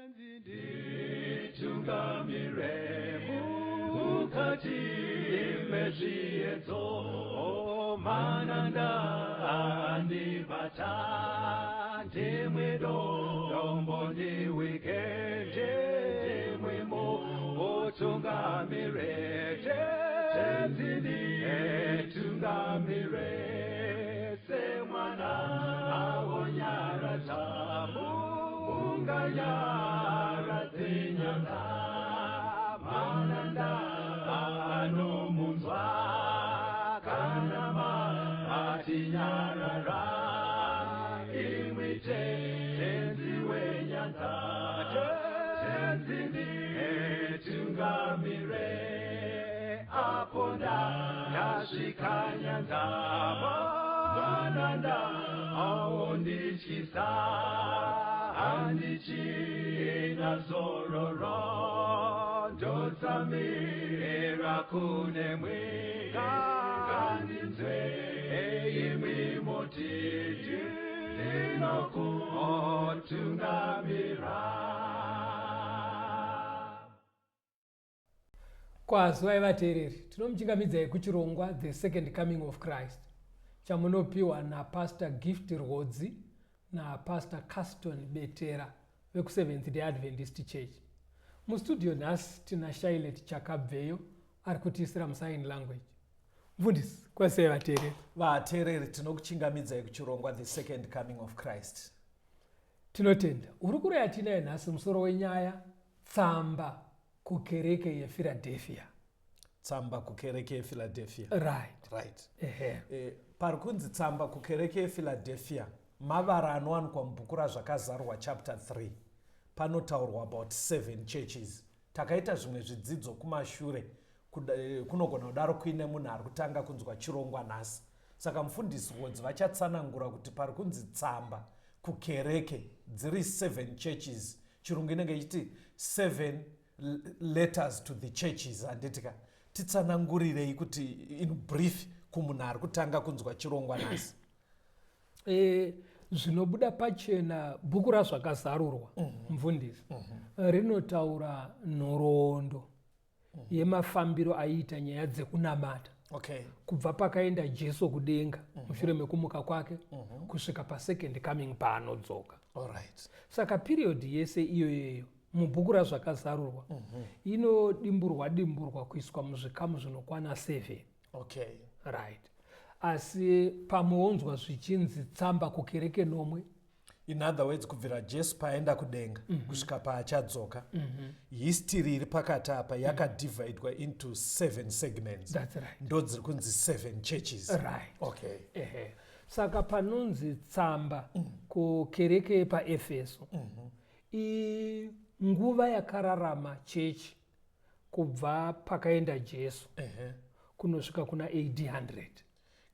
Nditungamire mukati mezviedzo, mananda andibata, ndimwe dombo ndiwike, ndimwe mutungamire, Tenzi nditungamire, semwana awonyaradza munganyaradze nyanga, mananda anomunzwa kana matinyarara, imwi Tenzi wenyanga, Tenzi nditungamire, apo ndasvika nyanza, mananda aondityisa, handichina zororo, ndotsamira kunemwe, ngandinzwe imwi motiti ndinokutungamira. Kwazwai vateereri, tinomuchingamidzai kuchirongwa The Second Coming of Christ chamunopiwa naPastor Gift Rwodzi naPastor Caston Betera vekuSeventh Day Adventist Church. Mustudio nhasi tina Shailet Chakabveyo ari kutiisira musign language. Mfundisi, kwazisai vateereri. Vateereri, tinokuchingamidzai kuchirongwa The Second Coming of Christ. Tinotenda. Hurukuro yatinayo nhasi musoro wenyaya tsamba kukereke yePhiladelphia. Tsamba kukereke yePhiladelphia. Right. Right. Ehe. Pari kunzi tsamba kukereke yePhiladelphia mavara anowanikwa mubhuku raZvakazarurwa chapter 3. Panotaurwa about 7 churches. Takaita zvimwe zvidzidzo kumashure, kunogona kudaro kuine munhu ari kutanga kunzwa chirongwa nhasi. Saka mufundisi Rwodzi vachatsanangura kuti pari kunzi tsamba kukereke dziri 7 churches. Chirungu inenge ichiti 7 letters to the churches, handitika? Titsanangurirei kuti in brief kumunhu ari kutanga kunzwa chirongwa nhasi. Zvinobuda pachena bhuku raZvakazarurwa, mufundisi, rinotaura nhoroondo yemafambiro aiita nyaya dzekunamata kubva pakaenda Jesu kudenga mushure mekumuka kwake kusvika pasecond coming paanodzoka. Saka period yese iyoyoyo mubhuku raZvakazarurwa inodimburwa dimburwa kuiswa muzvikamu zvinokwana 7. Right. Asi pamwe wonzwa zvichinzi tsamba kukereke nomwe. In other words, kubvira Jesu paenda kudenga kusvika paachadzoka, history iri pakati apa yakadivhaidwa into 7 segments. That's right. Ndo dziri kunzi 7 churches. Right. Okay. Ehe. Saka panonzi tsamba kukereke yepaEfeso, inguva yakararama chechi kubva pakaenda Jesu kunosvika kuna AD 100.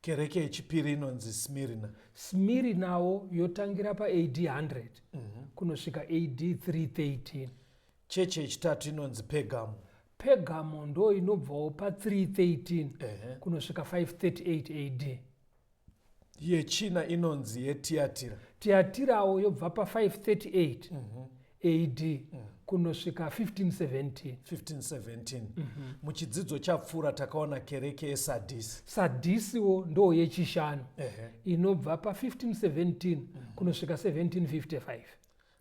Kereke yechipiri inonzi Smyrna. Smyrnawo yotangira paAD 100 kunosvika AD 313. Chechi yechitatu inonzi Pergamo. Pergamo ndo inobvawo pa313 kunosvika 538 AD. Yechina inonzi yeTiatira. Tiatirawo yobva pa538 AD kunosvika 1517. 1517. Muchidzidzo chapfuura takaona kereke yeSadhisi. Sadhisiwo ndo yechishanu, inobva pa1517 kunosvika 1755.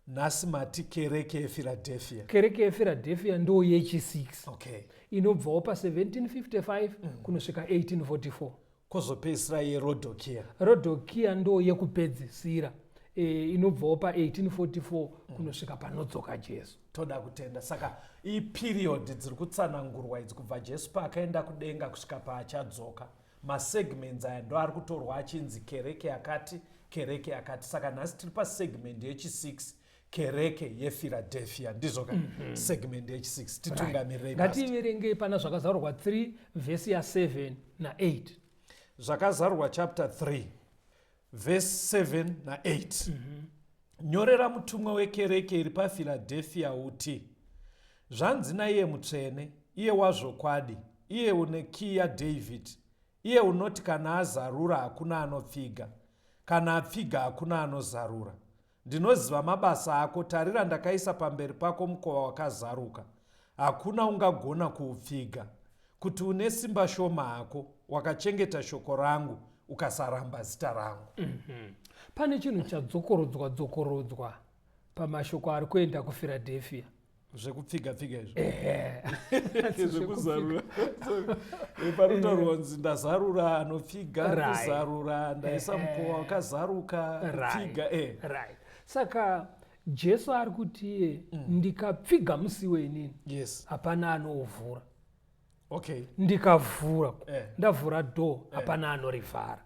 Nhasi mati kereke yePhiladelphia. Kereke yePhiladelphia ndo yechi6, inobvawo pa1755 kunosvika 1844. Kwozopedzisira yeRodokia. Rodokia ndo yekupedzisira, inobvawo pa1844 kunosvika panodzoka Jesu. Toda kutenda. Saka iperiod dziri kutsanangurwa idzi kubva Jesu paakaenda kudenga kusvika paachadzoka. Masegments aya ndo ari kutorwa achinzi kereke yakati, kereke yakati. Saka nhasi tiri pasegment yechi6, kereke yePhiladelphia. Ndizvo ka? Segment yechi6. Titungamirei, Pastor. Ngativerengei pana Zvakazarurwa 3 vhesi ya7 na8. Zvakazarurwa chapter 3 verse 7 na8. Nyorera mutumwa wekereke iri paPhiladelphia uti: Zvanzi naiye mutsvene, iye wazvokwadi, iye une kiyi yaDavid, iye unoti kana azarura hakuna anopfiga, kana apfiga hakuna anozarura. Ndinoziva mabasa ako, tarira ndakaisa pamberi pako mukova wakazaruka, hakuna ungagona kuupfiga. Kuti une simba shoma hako, wakachengeta shoko rangu, ukasaramba zita rangu. Pane chinhu chadzokorodzwa dzokorodzwa pamashoko ari kuenda kuPhiladelphia. Zvekupfiga pfiga izvo. Zvekuzarura. Panotaurwa kunzi ndazarura anopfiga, kuzarura ndaisa mukova wakazaruka, kupfiga. Right. Saka Jesu ari kuti iye ndikapfiga musiwo inini, hapana anouvhura. Ndikavhura, ndavhura door, hapana anorivhara.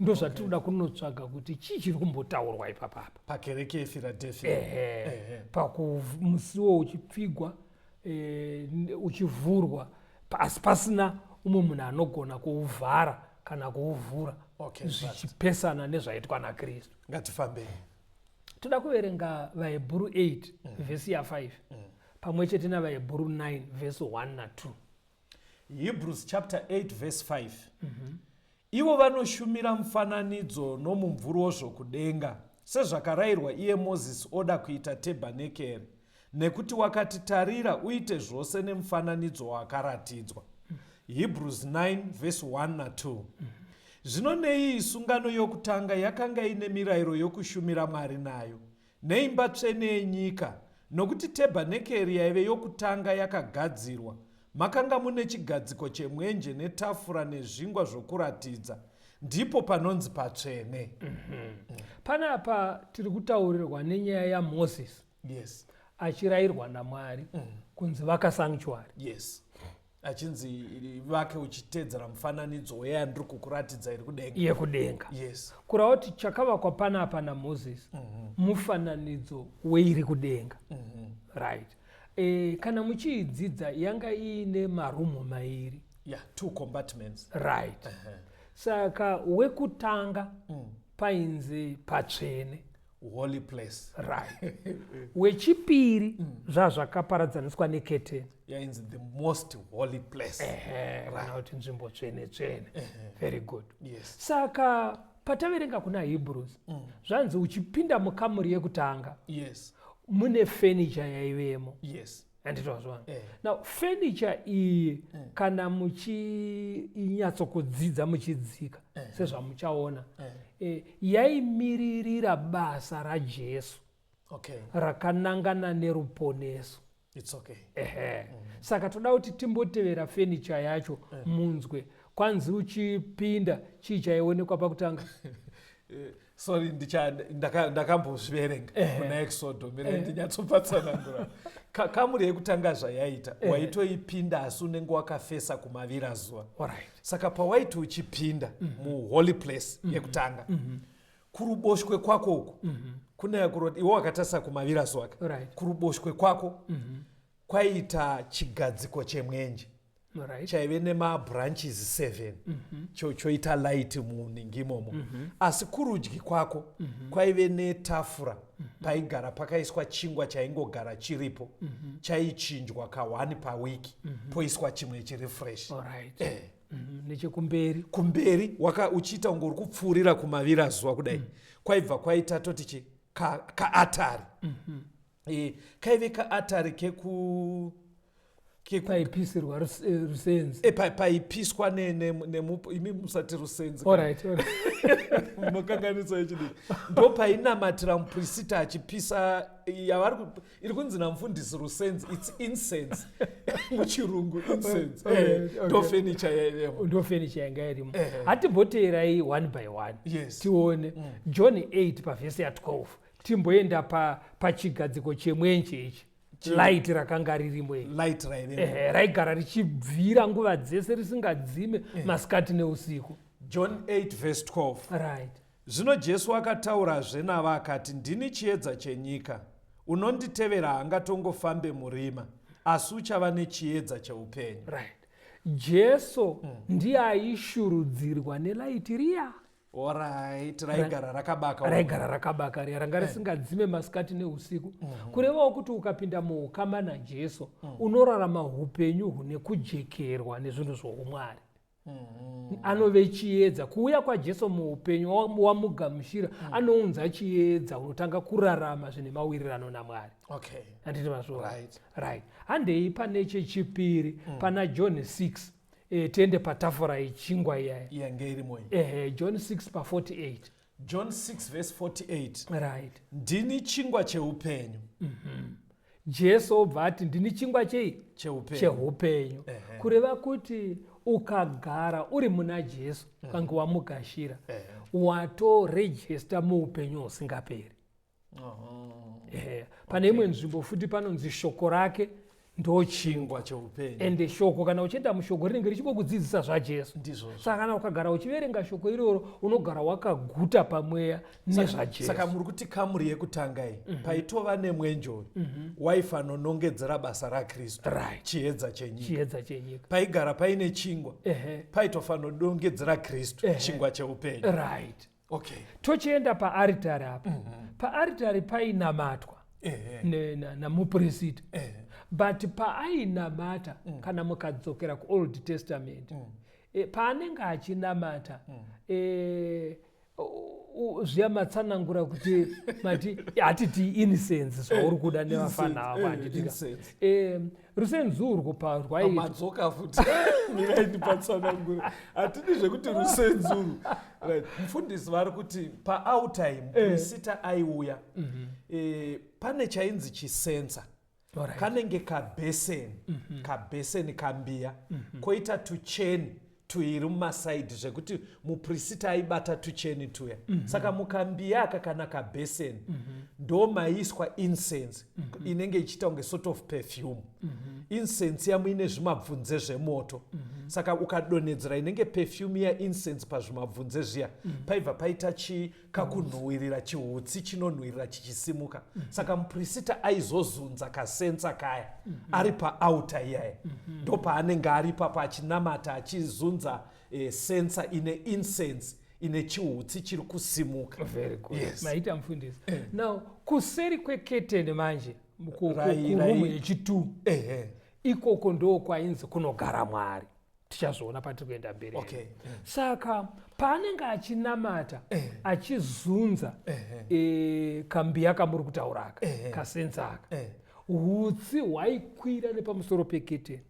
Ndozvatinoda kunotsvaga kuti chii chiri kumbotaurwa ipapapa pakereke yePhiladelphia. Ehe, pakumusiwo uchipfigwa, uchivhurwa, asi pasina umwe munhu anogona kuuvhara kana kuuvhura, zvichipesana nezvaitwa naKristu. Ngatifambei. Toda kuverenga vaHebhuru 8 vhesi ya5 pamwe chete navaHebhuru 9 vhesi 1 na2. Hebrews chapter 8 verse 5. Ivo vanoshumira mufananidzo nomumvuri wozvokudenga, sezvakarayirwa iye Mozisi oda kuita tebhanekeri, nekuti wakati, tarira uite zvose nemufananidzo waakaratidzwa. Hebrews 9 verse 1 na2. Zvino neiyi sungano yokutanga yakanga ine mirayiro yokushumira Mwari nayo, neimba tsvene yenyika, nokuti tebhanekeri yaive yokutanga yakagadzirwa, makanga mune chigadziko chemwenje netafura nezvingwa zvokuratidza, ndipo panonzi patsvene. Panapa tiri kutaurirwa nenyaya yaMozisi achirayirwa naMwari kunzi vaka sanctuary. Yes, achinzi vake uchiteedzera mufananidzo weyandiri kukuratidza iri kudenga. Yekudenga. Kureva kuti chakavakwa panapa naMozisi mufananidzo weiri kudenga. Right. Kana muchiidzidza, yanga iine marumu mairi. Yeah, two compartments. Right. Saka wekutanga painzi patsvene. Holy place. Right. Wechipiri zvazvakaparadzaniswa neketeni. Yainzi the most holy place. Ehe, kana kuti nzvimbo tsvene tsvene. Very good. Saka Saka pataverenga kuna Hebrews, zvanzi uchipinda mukamuri yekutanga mune furniture yaivemo. Handitozvona? Now furniture iyi, kana muchinyatsokudzidza muchidzika sezvamuchaona, yaimiririra basa raJesu rakanangana neruponeso. It's okay. Ehe. Saka toda kuti timbotevera furniture yacho munzwe. Kwanzi uchipinda, chii chaionekwa pakutanga? Sorry, ndakambozviverenga kuna Exodo. Mire ndinyatsopatsanangura. Kamuri yekutanga zvayaita, waitoipinda asi unenge wakafesa kumavira zuva. Saka pawaiti uchipinda muholy place yekutanga, kuruboshwe kwako uku kune iwe wakatarisa kumavira zuva ka, kuruboshwe kwako kwaita chigadziko chemwenje chaive nemabranches 7, choita light muningi imomo. Asi kurudyi kwako kwaive netafura paigara pakaiswa chingwa chaingogara chiripo, chaichinjwa ka1 pawiki, poiswa chimwe chiri fresh. Nechekumberi? Kumberi waka uchiita kunge uri kupfuurira kumavira zuva kudai, kwaibva kwaita toti chi kaatari. Kaive kaatari keku Paipisirwa rusenzi. Paipiswa imi musati rusenzi, munokanganisa ichidii. Ndo painamatira muprista achipisa yavari iri kunzi namufundisi rusenzi. It's incense muchirungu, incense. Ndo furniture yaivemo. Ndo furniture yanga irimo. Hatimboteerai one by one, tione John 8 pavhesi ya12. Timboenda pachigadziko chemwenje ichi, light rakanga ririmo iri. Light raivemo. Ehe, raigara richibvira nguva dzese risingadzime, masikati neusiku. John 8 verse 12. Zvino Jesu akataurazve navo akati, ndini chiedza chenyika. Unonditevera haangatongofambe murima, asi uchava nechiedza cheupenyu. Right. Jesu ndiye aishurudzirwa nelight riya. Alright, raigara rakabaka. Raigara rakabaka riya, ranga risingadzime masikati neusiku. Kurevawo kuti ukapinda muukama naJesu, unorarama upenyu hune kujekerwa nezvinhu zvoumwari. Anove chiedza. Kuuya kwaJesu muupenyu wamugamuchira, anounza chiedza, unotanga kurarama zvine mawirirano naMwari. Handiti mazviona? Right. Right, handei pane chechipiri, pana John 6. Tiende patafura yechingwa iyaya. Yange irimo iyi. Ehe, John 6 pa48. John 6 verse 48. Right. Ndini chingwa cheupenyu. Jesu obva ati, "Ndini chingwa chei?" Cheupenyu. Cheupenyu. Kureva kuti ukagara uri muna Jesu, kange wamugashira, watorejesta muupenyu husingaperi. Ehe. Pane imwe nzvimbo futi panonzi shoko rake ndo chingwa. Chingwa cheupenyu. Ende shoko, kana uchienda mushoko, rinenge richingokudzidzisa zvaJesu. Ndizvozvo. Saka kana ukagara uchiverenga shoko iroro, unogara wakaguta pamweya nezvaJesu. Saka muri kuti kamuri yekutanga iyi, paitova nemwenje uyu, waifanonongedzera basa raKristu, chiedza chenyika. Chiedza chenyika. Paigara paine chingwa, paitofanodongedzera Kristu, chingwa cheupenyu. Tochienda paaritari apa. Paaritari painamatwa namupurisita. But paainamata, kana mukadzokera kuOld Testament, paanenge achinamata, zviya matsanangura kuti mati hatiti incense zvauri kuda nevafana avo, handitika? Incense. Rusenzi urwo parwaita Madzoka futi, mirai ndipatsanangura. Hatidi zvekuti rusenzuru. Right, mufundisi vari kuti paaltar mupurisita aiuya, pane chainzi chicenser, kanenge kabheseni, kabheseni kambiya, koita tucheni tuiri mumasaidhi, zvekuti mupurisita aibata tucheni tuya. Saka mukambiya aka kana kabheseni ndo maiiswa incense inenge ichiita kunge sort of perfume. Incense yamuine zvimabvunze zvemoto. Saka ukadonhedzera inenge perfume yaincense pazvimabvunze zviya, paibva paita kakunhuhwirira, chihutsi chinonhuhwirira chichisimuka. Saka mupurisita aizozunza kacenser kaya ari paaltar iyaya. Ndo paanenge ari ipapo achinamata, achizunza censer ine incense ine chihutsi chiri kusimuka. Very good. Yes. Maita mufundisi. Now kuseri kweketeni manje, kurumu yechi2, ikoko ndo kwainzi kunogara Mwari. Tichazoona patiri kuenda mberi. Saka paanenge achinamata, achizunza kambiya kamuri kutauraka, kacenser aka, hutsi hwaikwira nepamusoro peketeni,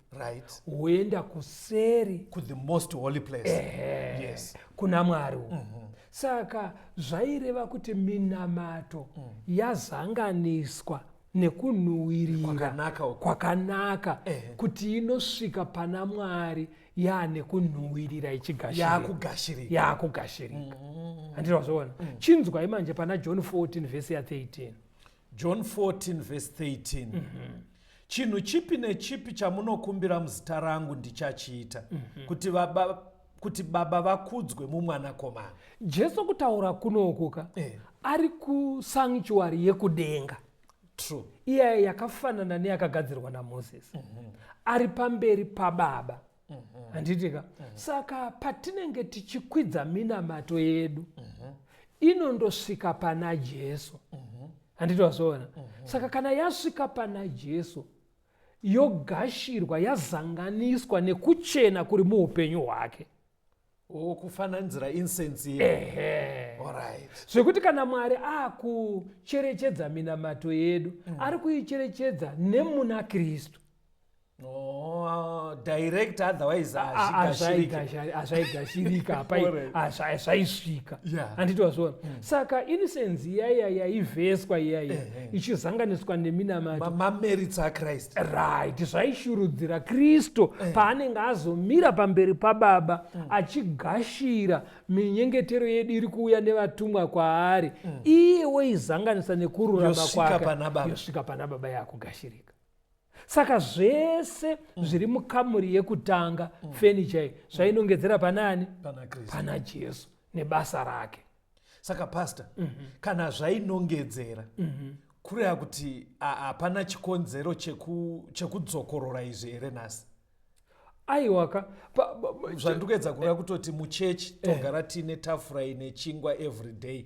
hwoenda kuseri ku the most holy place. Kuna Mwari uku. Saka zvaireva kuti minamato yazanganiswa nekunhuhwirira Kwakanaka uku. kwakanaka, kuti inosvika pana Mwari yaane kunhuhwirira, ichigashirika. Yaakugashirika. Yaakugashirika, handiti wazviona? Chinzwai manje pana John 14 vhesi ya13. John 14 verse 13: "Chinhu chipi nechipi chamunokumbira muzita rangu ndichachiita, kuti Baba vakudzwe mumwanakomana." Jesu kutaura kunokuka, ari kusanctuary yekudenga, iyaya yakafanana neyakagadzirwa naMozisi, ari pamberi paBaba, handitika? Saka patinenge tichikwidza minamato yedu, inondosvika pana Jesu, handiti wazviona? Saka kana yasvika pana Jesu, yogashirwa, yazanganiswa nekuchena kuri muupenyu hwake. O, kufananidzira incense iya. Ehe. Alright. Zvekuti kana Mwari akucherechedza minamato yedu, ari kuicherechedza nemuna Kristu. Oh, direct, otherwise hazvigashiriki. Hazvaigashirika. Hazvaisvika, handiti wazviona? Saka incense iyaiya yaivheswa iyaiya, ichizanganiswa neminamato, Mamerits aChrist. Right, zvaishurudzira Kristu paanenge azomira pamberi paBaba achigashira minyengetero yedu iri kuuya nevatumwa kwaari. Iye woizanganisa nekururama Yosvika kwake, pana Baba. yosvika pana Baba, yakugashirika. Saka zvese zviri mukamuri yekutanga, fenicha iyi, zvainongedzera panani? Pana Kristu. Pana Jesu nebasa rake. Saka pastor, kana zvainongedzera, kureva kuti hapana chikonzero chekudzokorora izvi here nhasi? Aiwaka. Zvandiri kuedza kureva kutoti muchechi togara tiine tafura ine chingwa every day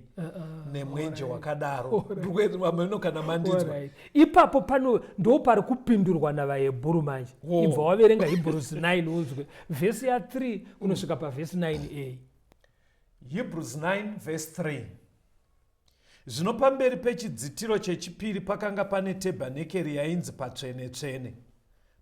nemwenje wakadaro. Ndiri kana mandinzwa. Alright. Ipapo pano ndo pari kupindurwa navaHebhuru manje. Wo. Ibva waverenga Hebrews 9 unzwe vhesi ya3 kunosvika pavhesi 9a. Hebrews 9 verse 3. Zvino pamberi pechidzitiro chechipiri pakanga pane tebhanekeri yainzi Patsvene-tsvene.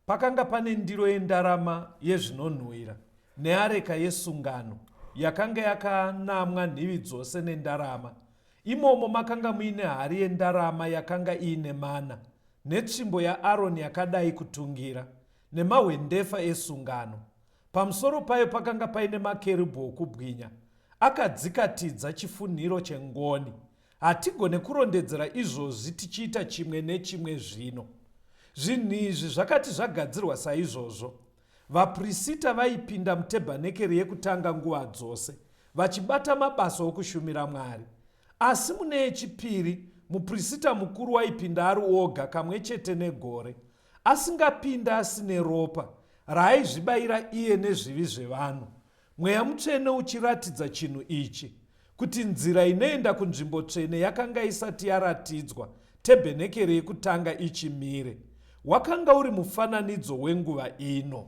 Pakanga pane ndiro yendarama yezvinonhuhwira neareka yesungano yakanga yakanamwa nhivi dzose nendarama. Imomo makanga muine hari yendarama yakanga iine mana, netsvimbo yaAroni yakadai kutungira, nemahwendefa esungano. Pamusoro payo pakanga paine makerubhi okubwinya, akadzikatidza chifunhiro chengoni. Hatigone kurondedzera izvozvi tichiita chimwe nechimwe zvino. Zvinhu izvi zvakati zvagadzirwa saizvozvo, vaprisita vaipinda mutebhanekeri yekutanga nguva dzose, vachibata mabasa okushumira Mwari. Asi mune yechipiri, muprisita mukuru waipinda ari oga kamwe chete negore, asingapinda asine ropa, raaizvibayira iye nezvivi zvevanhu. Mweya Mutsvene uchiratidza chinhu ichi, kuti nzira inoenda kunzvimbo tsvene yakanga isati yaratidzwa, tebhenekeri yekutanga ichimire. Wakanga uri mufananidzo wenguva ino.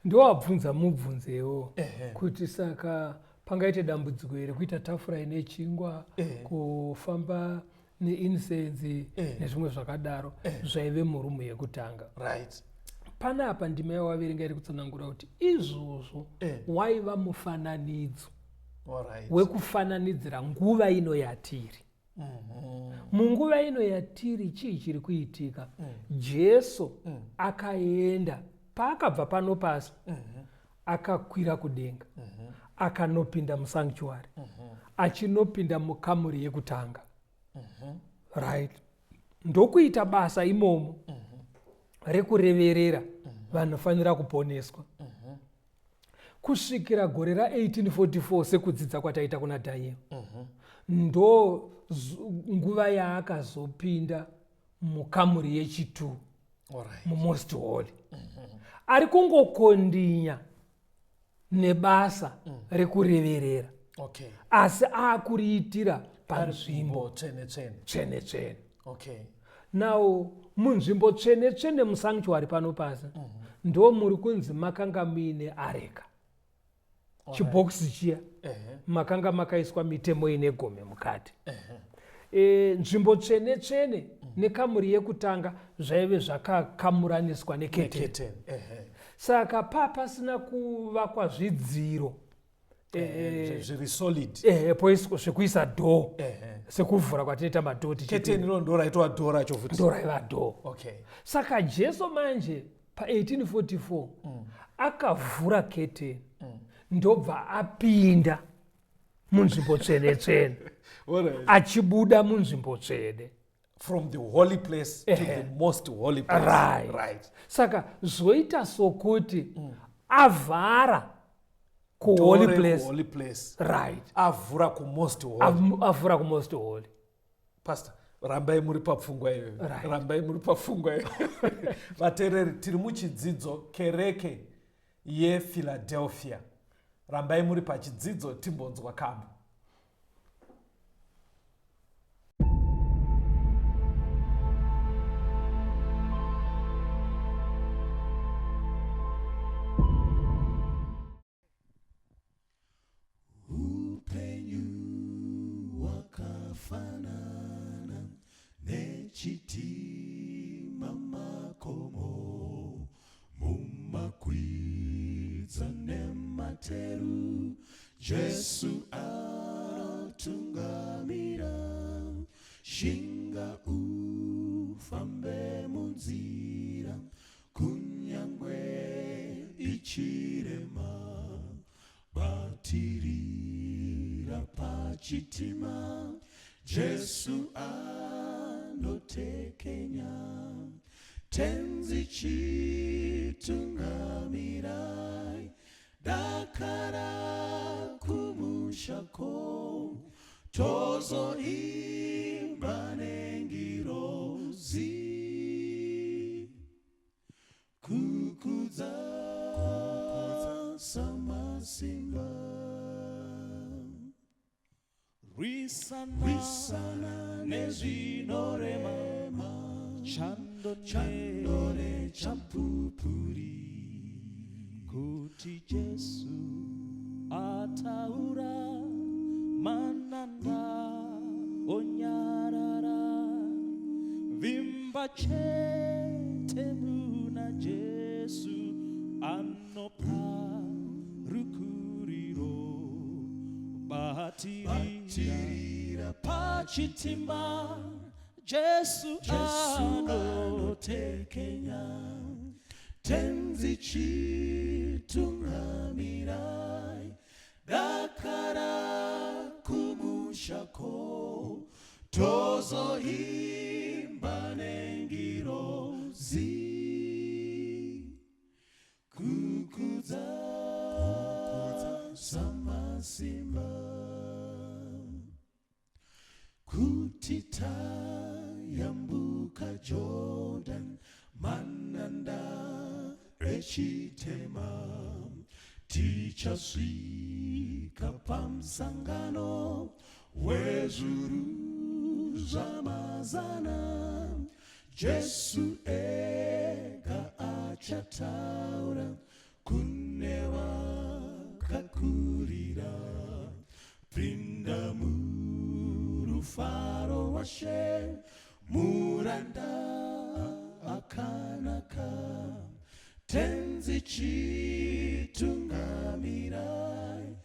Ndowabvunza mubvunzewo kuti saka pangaite dambudziko here kuita tafura ine chingwa, kufamba neincense nezvimwe zvakadaro zvaive murumu yekutanga. Panapa ndima yawaverenga iri kutsanangura kuti izvozvo waiva mufananidzo wekufananidzira nguva ino yatiri. Munguva ino yatiri chii chiri kuitika? Jesu akaenda, paakabva pano pasi, akakwira kudenga, akanopinda musanctuary, achinopinda mukamuri yekutanga. Right, ndokuita basa imomo rekureverera vanofanira kuponeswa kusvikira gore ra1844, sekudzidza kwataita kuna Daniel. Ndo nguva yaakazopinda mukamuri yechitu, muMost Holy, ari kungokondinya nebasa rekureverera, asi aakuriitira panzvimbo tsvene tsvene. Tsvene tsvene. Now munzvimbo tsvene tsvene, musanctuary pano pasi, ndo muri kunzi makanga muine areka, chibhokisi chiya, makanga makaiswa mitemo ine gome mukati. Nzvimbo tsvene tsvene nekamuri yekutanga zvaive zvakakamuraniswa neketeni. Neketeni. Saka pasina kuvakwa zvidziro Zviri solid. Poiswa zvekuisa door, sekuvhura kwatinoita madoor. Keteni iro ndo raitwa door racho futi. Ndo raiva door. Saka Jesu manje pa1844 akavhura keteni, ndobva apinda munzvimbo tsvene tsvene, achibuda munzvimbo tsvene. From the holy place to the most holy place. Right. Saka zvoita sokuti avhara kuholy Door place. Holy place. Right. Avhura kumost holy. Avhura kumost holy. Pastor, rambai muri papfungwa iyoyo. Rambai muri papfungwa iyoyo. Vateereri, tiri muchidzidzo kereke yePhiladelphia. Rambai muri pachidzidzo, timbonzwa kambo. Upenyu hwakafanana nechitima, makomo, mumakwidza nemateru, Jesu atungamira. Shinga ufambe munzira, kunyangwe ichirema. Batirira pachitima, Jesu anotekenya. Tenzi chitungamirai, dakara kumushako, tozoimba nengirozi kukudza. Samasimba. Rwisana nezvinorema, chando chando nechapupuri, kuti Jesu ataura, mananda onyarara. Vimba chete muna Jesu anopa rukuriro. Batirira pachitima, Jesu anotekenya. Tenzi chitungamirai, dakara kumushako, tozoimba nengirozi, kukudza Samasimba. Kuti tayambuka Jordan, mananda echitema, tichasvika pamusangano wezvuru zvamazana. Jesu ega achataura kune vakakurira. Pinda murufaro rwaShe, muranda akanaka. Tenzi chitungamirai,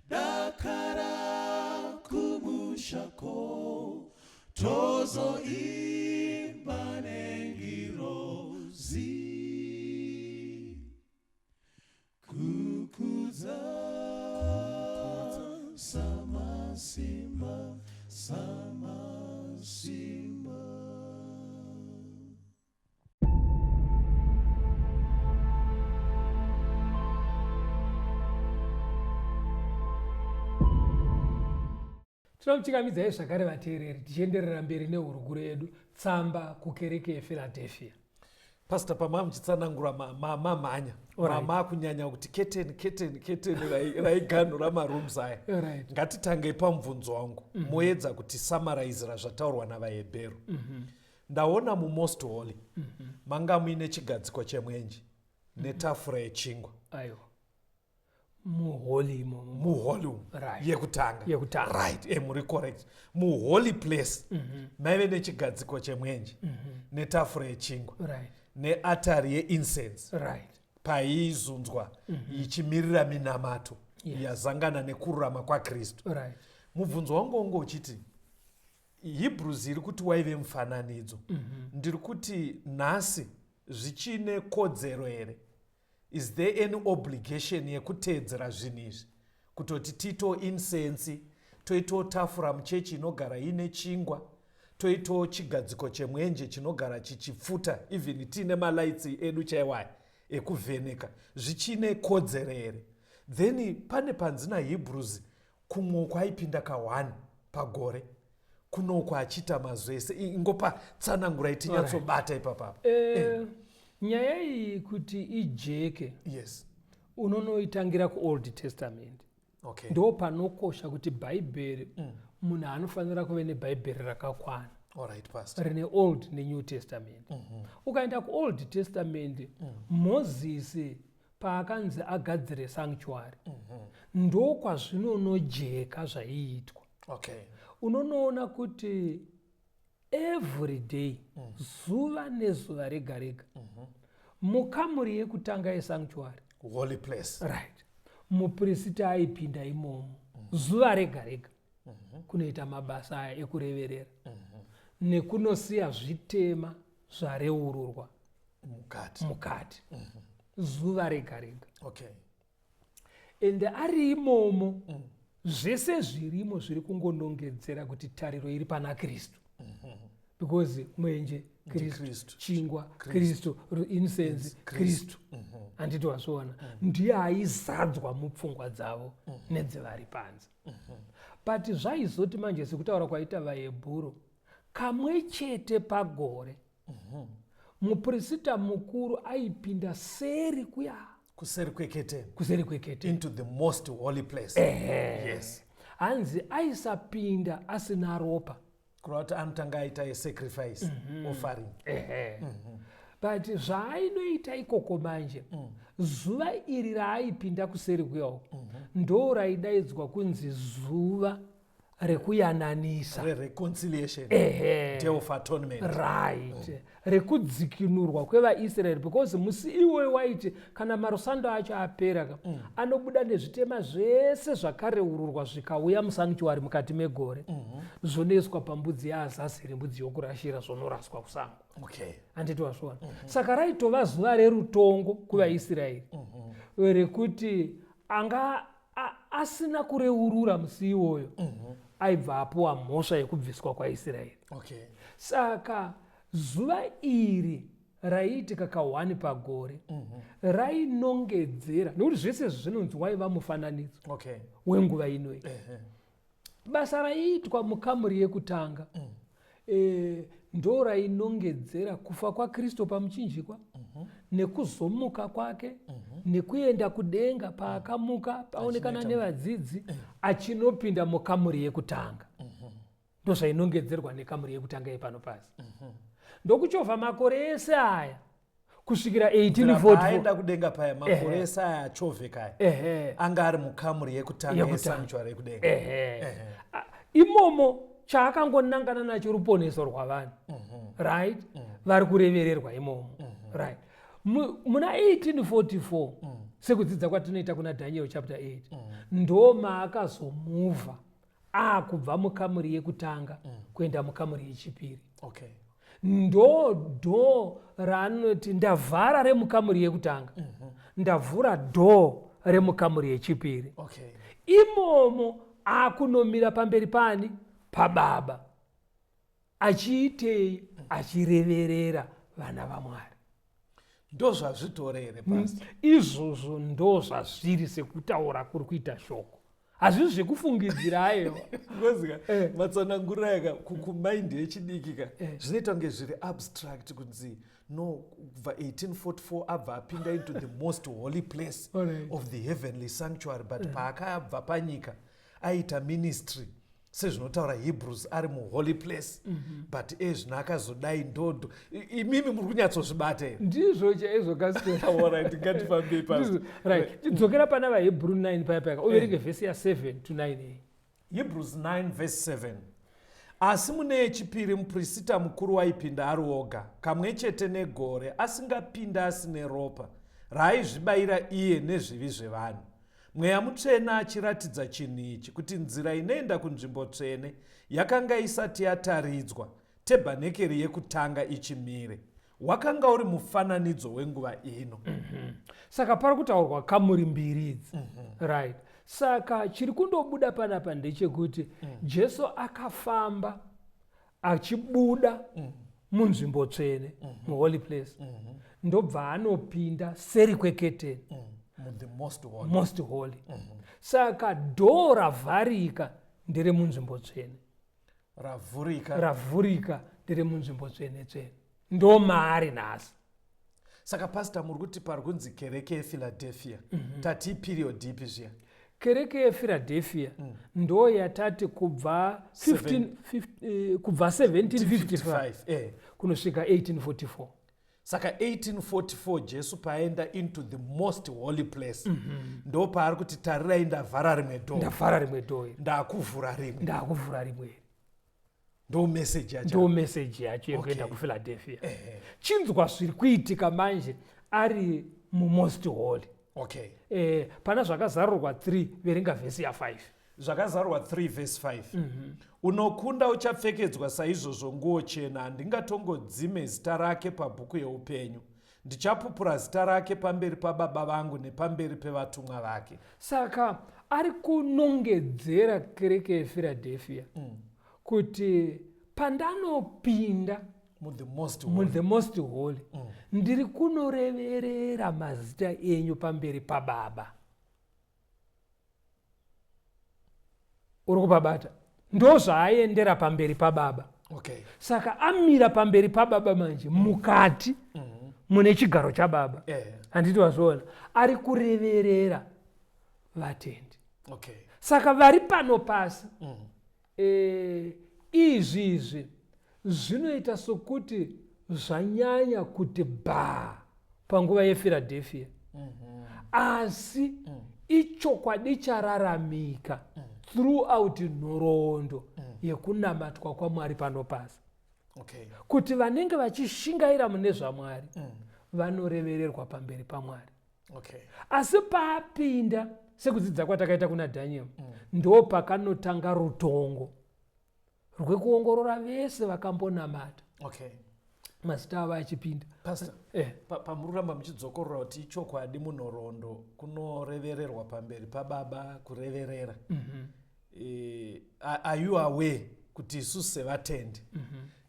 dakara kumushako, tozoimba nengirozi, kukudza Samasimba, Samasimba. Tinomuchingamidzai zvakare vateereri, tichienderera mberi nehurukuro yedu, tsamba kukereke yePhiladelphia. Pastor, pama muchitsanangura mamhanya, mama kunyanya kuti keteni keteni keteni raiganhura marooms aya. Ngatitangei pamubvunzo wangu. Moedza kuti summarizira zvataurwa navaHebheru. Ndaona muMost Holy manga muine chigadziko chemwenje netafura yechingwa. Aiwa, muholy imomo. Muholy umu. Yekutanga. Yekutanga. Right, muri correct. Muholy place maive nechigadziko chemwenje netafura yechingwa neatari yeincense paizunzwa ichimirira minamato yazangana nekururama kwaKristu. Mubvunzo wangu wangu uchiti, Hebrews iri kuti waive mufananidzo. Ndiri kuti nhasi zvichine kodzero here? Is there any obligation yekuteedzera zvinhu izvi, kutoti tiitewo incense, toitawo tafura muchechi inogara iine chingwa, toitawo chigadziko chemwenje chinogara chichipfuta, even tiine malights edu chaiwaya ekuvheneka? Zvichine kodzero here? Then pane panzi naHebrews kumwe uko aipinda ka1 pagore, kunoko achiita mazuva ese. Ingopa tsanangurai tinyatsobata ipapapa. Nyaya iyi kuti ijeke, unonoitangira kuOld Testament. Ndo panokosha kuti Bhaibheri, munhu anofanira kuve nebhaibheri rakakwana, Alright, pastor. rine Old neNew Testament. Ukaenda kuOld Testament, Mozisi paakanzi agadzire sanctuary, ndokwazvinonojeka zvaiitwa. Unonoona kuti every day, zuva nezuva rega rega, mukamuri yekutanga yesanctuary, Holy place, right, muprista aipinda imomo zuva rega rega kunoita mabasa aya ekureverera nekunosiya zvitema zvareururwa mukati. Mukati, zuva rega rega. Ende ari imomo, zvese zvirimo zviri kungonongedzera kuti tariro iri pana Kristu, because mwenje Kristu, Kristu. chingwa Kristu, incense Kristu. Handiti wazviona? Ndiye aizadzwa mupfungwa dzavo nedzevari panze. But zvaizoti manje, sekutaura kwaita vaHebhuru, kamwe chete pagore muprista mukuru aipinda seri kuya. Kuseri kweketeni. Kuseri kweketeni. Into the most holy place. Ehe. Yes. Hanzi aisapinda asina ropa. Kureva kuti anotanga aita yesacrifice, offering. Ehe. But zvaainoita ikoko manje, zuva iri raaipinda kuseri kuya uko, ndo raidaidzwa kunzi zuva rekuyananisa. Rereconciliation. Ehe. Day of atonement. Right. Rekudzikinurwa kwevaIsraeri, because musi iwoyo waiti kana marusando acho apera ka, anobuda nezvitema zvese zvakareururwa zvikauya musanctuary mukati megore, zvonoiswa pambudzi yaAzazeri, mbudzi yokurashira, zvonoraswa kusango. Handiti wazviona? Saka raitova zuva rerutongo kuvaIsraeri, rekuti anga asina kureurura musi iwoyo aibva apuwa mhosva yekubviswa kwaIsraeri. Saka zuva iri raiitika ka1 pagore, rainongedzera, nekuti zvese izvi zvinonzi waiva mufananidzo wenguva inoyi. Basa raiitwa mukamuri yekutanga ndo rainongedzera kufa kwaKristu pamuchinjikwa, nekuzomuka kwake, nekuenda kudenga paakamuka paonekana nevadzidzi achinopinda mukamuri yekutanga. Ndo zvainongedzerwa nekamuri yekutanga yepano pasi. Ndokuchovha makore ese aya kusvikira 1844. Aenda kudenga paya, makore ese aya achovheka aya, anga ari mukamuri yekutanga yesanctuary yekudenga. Ehe. Imomo chaakangonangana nacho ruponeso rwavanhu, right? Vari kurevererwa imomo, right? Muna 1844, sekudzidza kwatinoita kuna Daniel chapter 8, ndo maakazomuvha akubva mukamuri yekutanga kuenda mukamuri yechipiri. Ndo door raanoti ndavhara remukamuri yekutanga, ndavhura door remukamuri yechipiri. Imomo akunomira pamberi pani? Pababa. Achiitei? Achireverera vana vaMwari. Ndo zvazvitori here, Pastor? Izvozvo ndo zvazviri, sekutaura kuri kuita shoko. Hazvisi zvekufungidzira, aiwa. Because ka, matsananguriro aya kumind yechidiki ka, zvinoita kunge zviri abstract, kunzi no, kubva 1844 abva apinda into the most holy place of the heavenly sanctuary, but paakabva panyika aita ministry sezvinotaura Hebrews ari muholy place, but ezvino akazodai ndodo. Imimi muri kunyatsozvibata here? Ndizvo chaizvo, Kasper. Alright, ngatifambei, Pastor. Right, chidzokera pana vaHebrew 9 paya paya, uverenge vhesi ya7 to 9 iyi. Hebrews 9 verse 7: Asi mune yechipiri muprista mukuru waipinda ari oga kamwe chete negore, asingapinda asine ropa raaizvibayira iye nezvivi zvevanhu. Mweya Mutsvene achiratidza chinhu ichi, kuti nzira inoenda kunzvimbo tsvene yakanga isati yataridzwa, tebhanekeri yekutanga ichimire, wakanga uri mufananidzo wenguva ino. Saka pari kutaurwa kamuri mbiri idzi, right? Saka chiri kundobuda panapa ndechekuti Jesu akafamba achibuda munzvimbo tsvene, muholy place, ndobva anopinda seri kweketeni. The most holy. Most holy. Saka door ravharika nderemunzvimbo tsvene. Ravhurika. Ravhurika nderemunzvimbo tsvene tsvene, ndo maari nhasi. Saka Pastor, muri kuti pari kunzi kereke yePhiladelphia, tati period ipi zviya? Kereke yePhiladelphia ndo yatati kubva 15 kubva 1755 kunosvika 1844. Saka 1844 Jesu paaenda into the most holy place, ndo paari kuti tarirai, ndavhara rimwe door. Ndavhara rimwe door iri. Ndakuvhura rimwe. Ndakuvhura rimwe iri. Ndo meseji yacho. Ndo meseji yacho yekuenda kuPhiladelphia. Chinzwa zviri kuitika manje ari mumost holy. Pana Zvakazarurwa 3, verenga vhesi ya5. Zvakazarurwa 3 vhesi 5: Unokunda uchapfekedzwa saizvozvo nguo chena, handingatongodzime zita rake pabhuku yeupenyu. Ndichapupura zita rake pamberi pababa vangu nepamberi pevatumwa vake. Saka ari kunongedzera kereke yePhiladelphia kuti pandanopinda muthe most holy, muthe most holy, ndiri kunoreverera mazita enyu pamberi pababa. Uri kupabata? Ndo zvaaendera pamberi pababa. Saka amira pamberi pababa manje mukati. Mune chigaro chababa. Handiti wazviona? Ari kureverera vatendi. Saka vari pano pasi izvi izvi zvinoita sokuti zvanyanya kuti bhaa panguva yeFiradhefia. Asi ichokwadi chararamika throughout nhoroondo yekunamatwa kwaMwari pano pasi. Kuti vanenge vachishingaira mune zvaMwari vanorevererwa pamberi paMwari. Asi paapinda, sekudzidza kwatakaita kuna Daniel, ndo pakanotanga rutongo rwekuongorora vese vakambonamata. Mazita avo achipinda. Pastor, pamuri kuramba muchidzokorora kuti ichokwadi munhoroondo kunorevererwa pamberi pababa, kureverera. Are you aware kuti isusu sevatendi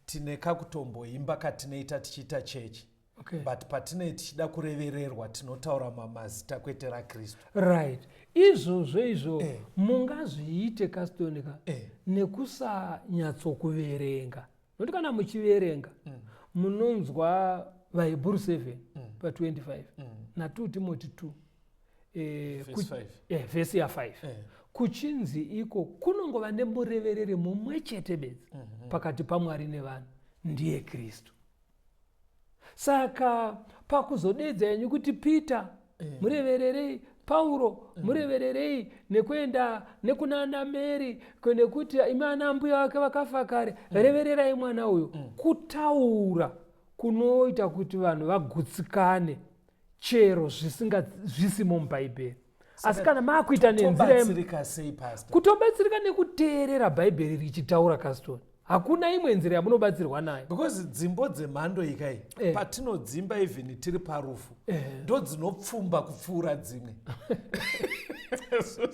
tine kakutomboimba katinoita tichiita chechi? But patinee tichida kurevererwa tinotaura mamazita kwete raKristu. Right, izvozvo izvo mungazviite, Kastonika, nekusanyatsokuverenga, nokuti kana muchiverenga munonzwa vaHebhuru 7 pa25 na2 Timothy 2 Verse 5. Vhesi ya5 kuchinzi iko kunongova nemurevereri mumwe chete bedzi pakati paMwari nevanhu, ndiye Kristu. Saka pakuzodedza yenyu kuti Peter murevererei, Pauro murevererei, nekuenda nekuna ana Mary, nekuti imi ana mbuya vake vakafa kare, revererai mwana uyu, kutaura kunoita kuti vanhu vagutsikane chero zvisimo muBhaibheri. Asi kana maakuita nenzira Tobatsirika sei, Pastor? Kutobatsirika nekuteerera Bhaibheri richitaura, Caston. Hakuna imwe nzira yamunobatsirwa nayo. Because dzimbo dzemhando ikai patinodzimba even tiri parufu ndo dzinopfumba kupfuura dzimwe.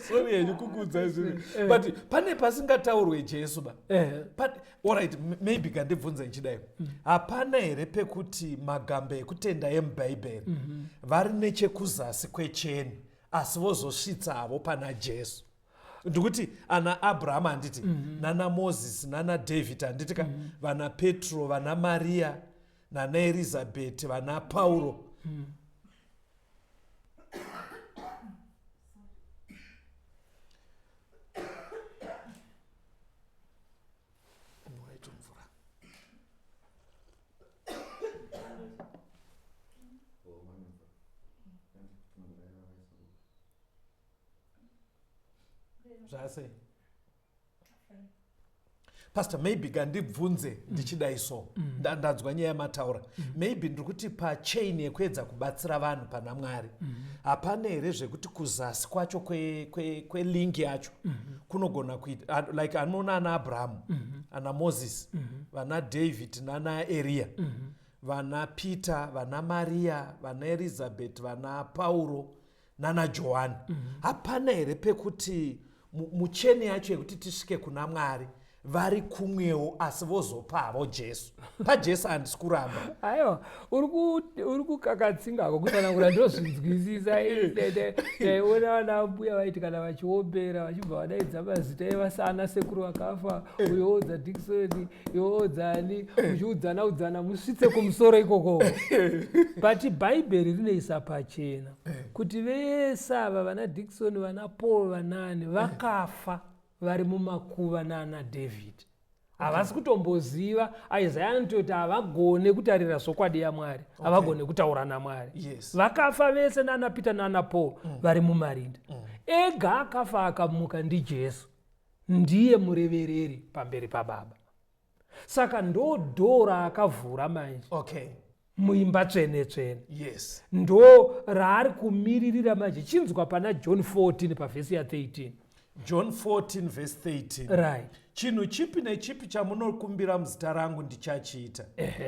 Sorry henyu kukuudza izvizvi, but pane pasingataurwe Jesu ba. But alright, maybe kandibvunze ndichidai, hapana here pekuti magamba ekutenda emubhaibheri vari nechekuzasi kwecheni asi vozosvitsa havo pana Jesu? Ndikuti ana Abrahama, handiti, nana Mozisi, nana David, handiti ka, vana Petro, vana Mariya, nana Elizabheti, vana Pauro. Waita mvura zvasei, Pastor? Maybe kandibvunze ndichidai so. Ndanzwa nyaya yamataura. Maybe ndiri kuti pachain yekuedza kubatsira vanhu pana Mwari, hapana here zvekuti kuzasi kwacho kwelink kwe yacho kunogona kuita like anoona ana Abrahamu, ana Moses, vana David, nana Eriya, vana Peter, vana Mariya, vana Elizabeth, vana Pauro nana Johani? Hapana here pekuti mucheni yacho yekuti tisvike kuna Mwari vari kumwewo asi vozopa havo Jesu? PaJesu handisi kuramba. Aiwa, uri kukakatsingako kutsanangura, ndozvinzwisisa. Taiona vana mbuya vaiti kana vachiombera vachibva vadaidza mazita evasana sekuru vakafa, uyoodza Dikson, yoodzani, muchiudzana udzana musvitse kumusoro ikoko. But Bhaibheri rinoisa pachena kuti vese ava, vana Dikson, vana Paul, vanani, vakafa vari mumakuva naana David, havasi kutomboziva. Isaya anototi havagone kutarira zvokwadi yaMwari, havagone kutaura naMwari. Vakafa vese nana Peter nana Paul vari mumarinda. Ega akafa akamuka ndiJesu, ndiye murevereri pamberi pababa. Saka ndo dhoo raakavhura manje muimba tsvene tsvene. Ndo raari kumiririra manje. Chinzwa pana John 14 pavhesi ya13. John 14 verse 13. Right. Chinhu chipi nechipi chamunokumbira muzita rangu ndichachiita,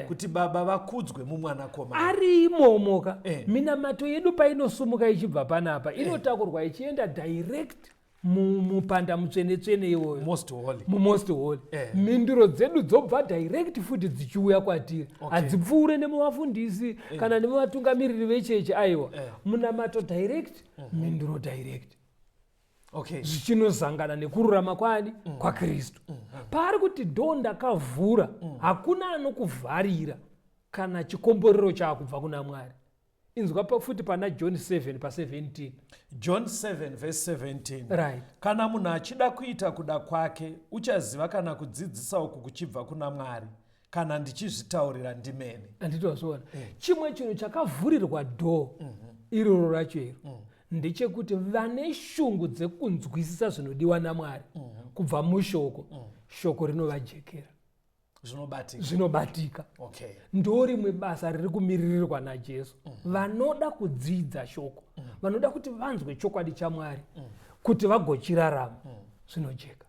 kuti Baba vakudzwe mumwanakomana. Ari imomoka. Minamato yedu painosumuka ichibva panapa, inotakurwa ichienda direct mupanda mutsvene tsvene iwoyo. Most holy. Mumost holy. Mhinduro dzedu dzobva direct futi dzichiuya kwatiri. Hadzipfuure nemuvafundisi kana nemuvatungamiriri vechechi, aiwa. Munamato direct, mhinduro direct, zvichinozangana nekururama kwani? KwaKristu. Paari kuti, "Dhoo ndakavhura, hakuna anokuvharira." Kana chikomborero chaakubva kuna Mwari. Inzwa futi pana John 7 pa17. John 7 verse 17. Right. Kana munhu achida kuita kuda kwake, uchaziva kana kudzidzisa uku kuchibva kuna Mwari, kana ndichizvitaurira ndimene. Handiti wazviona? Chimwe chinhu chakavhurirwa door iroro racho iro ndechekuti vane shungu dzekunzwisisa zvinodiwa naMwari kubva mushoko, shoko rinovajekera. Zvinobatika. Zvinobatika. Ndo rimwe basa riri kumiririrwa naJesu. Vanoda kudzidza shoko, vanoda kuti vanzwe chokwadi chaMwari kuti vagochirarama, zvinojeka.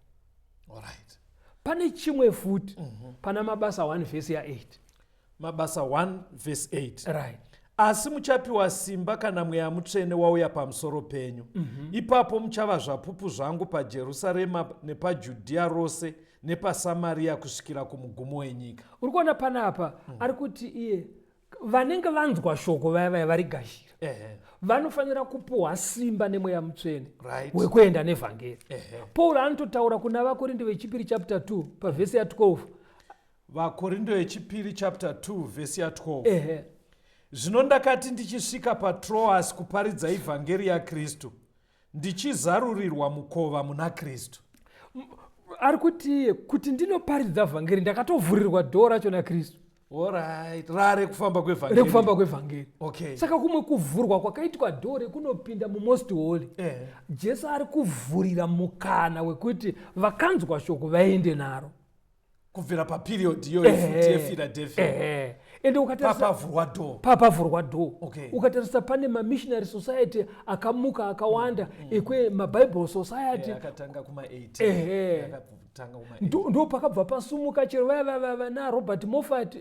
Pane chimwe futi pana Mabasa 1 vhesi ya8. Mabasa 1 vhesi 8. Right. Asi muchapiwa simba kana Mweya Mutsvene wauya pamusoro penyu. Ipapo muchava zvapupu zvangu paJerusarema nepaJudhiya rose nepaSamariya kusvikira kumugumo wenyika. Uri kuona panapa ari kuti iye vanenge vanzwa shoko vaya vaya varigashira vanofanira kupuhwa simba neMweya Mutsvene wekuenda nevhangeri. Pauro anototaura kuna Vakorinde vechipiri chapter 2 pavhesi ya12. Vakorindo yechipiri chapter 2 vhesi ya12. Ehe. Zvino ndakati ndichisvika paTroas kuparidza ivhangeri yaKristu, ndichizarurirwa mukova muna Kristu. Ari kuti kuti ndinoparidza vhangeri, ndakatovhurirwa door racho naKristu. Alright, rare kufamba kwevhangeri. Rekufamba kwevhangeri. Saka kumwe kuvhurwa kwakaitwa door rekunopinda muMost Holy, Jesu ari kuvhurira mukana wekuti vakanzwa shoko vaende naro. Kubvira paperiod iyoyo futi yePhiladelphia. Ehe, ende ukatarisa papavhurwa door. Papavhurwa door. Ukatarisa pane mamissionary society akamuka akawanda, ekwe maBible Society. Akatanga kuma-18. Akatanga kuma Ndo pakabva pasumuka chero vaya vana Robert Moffat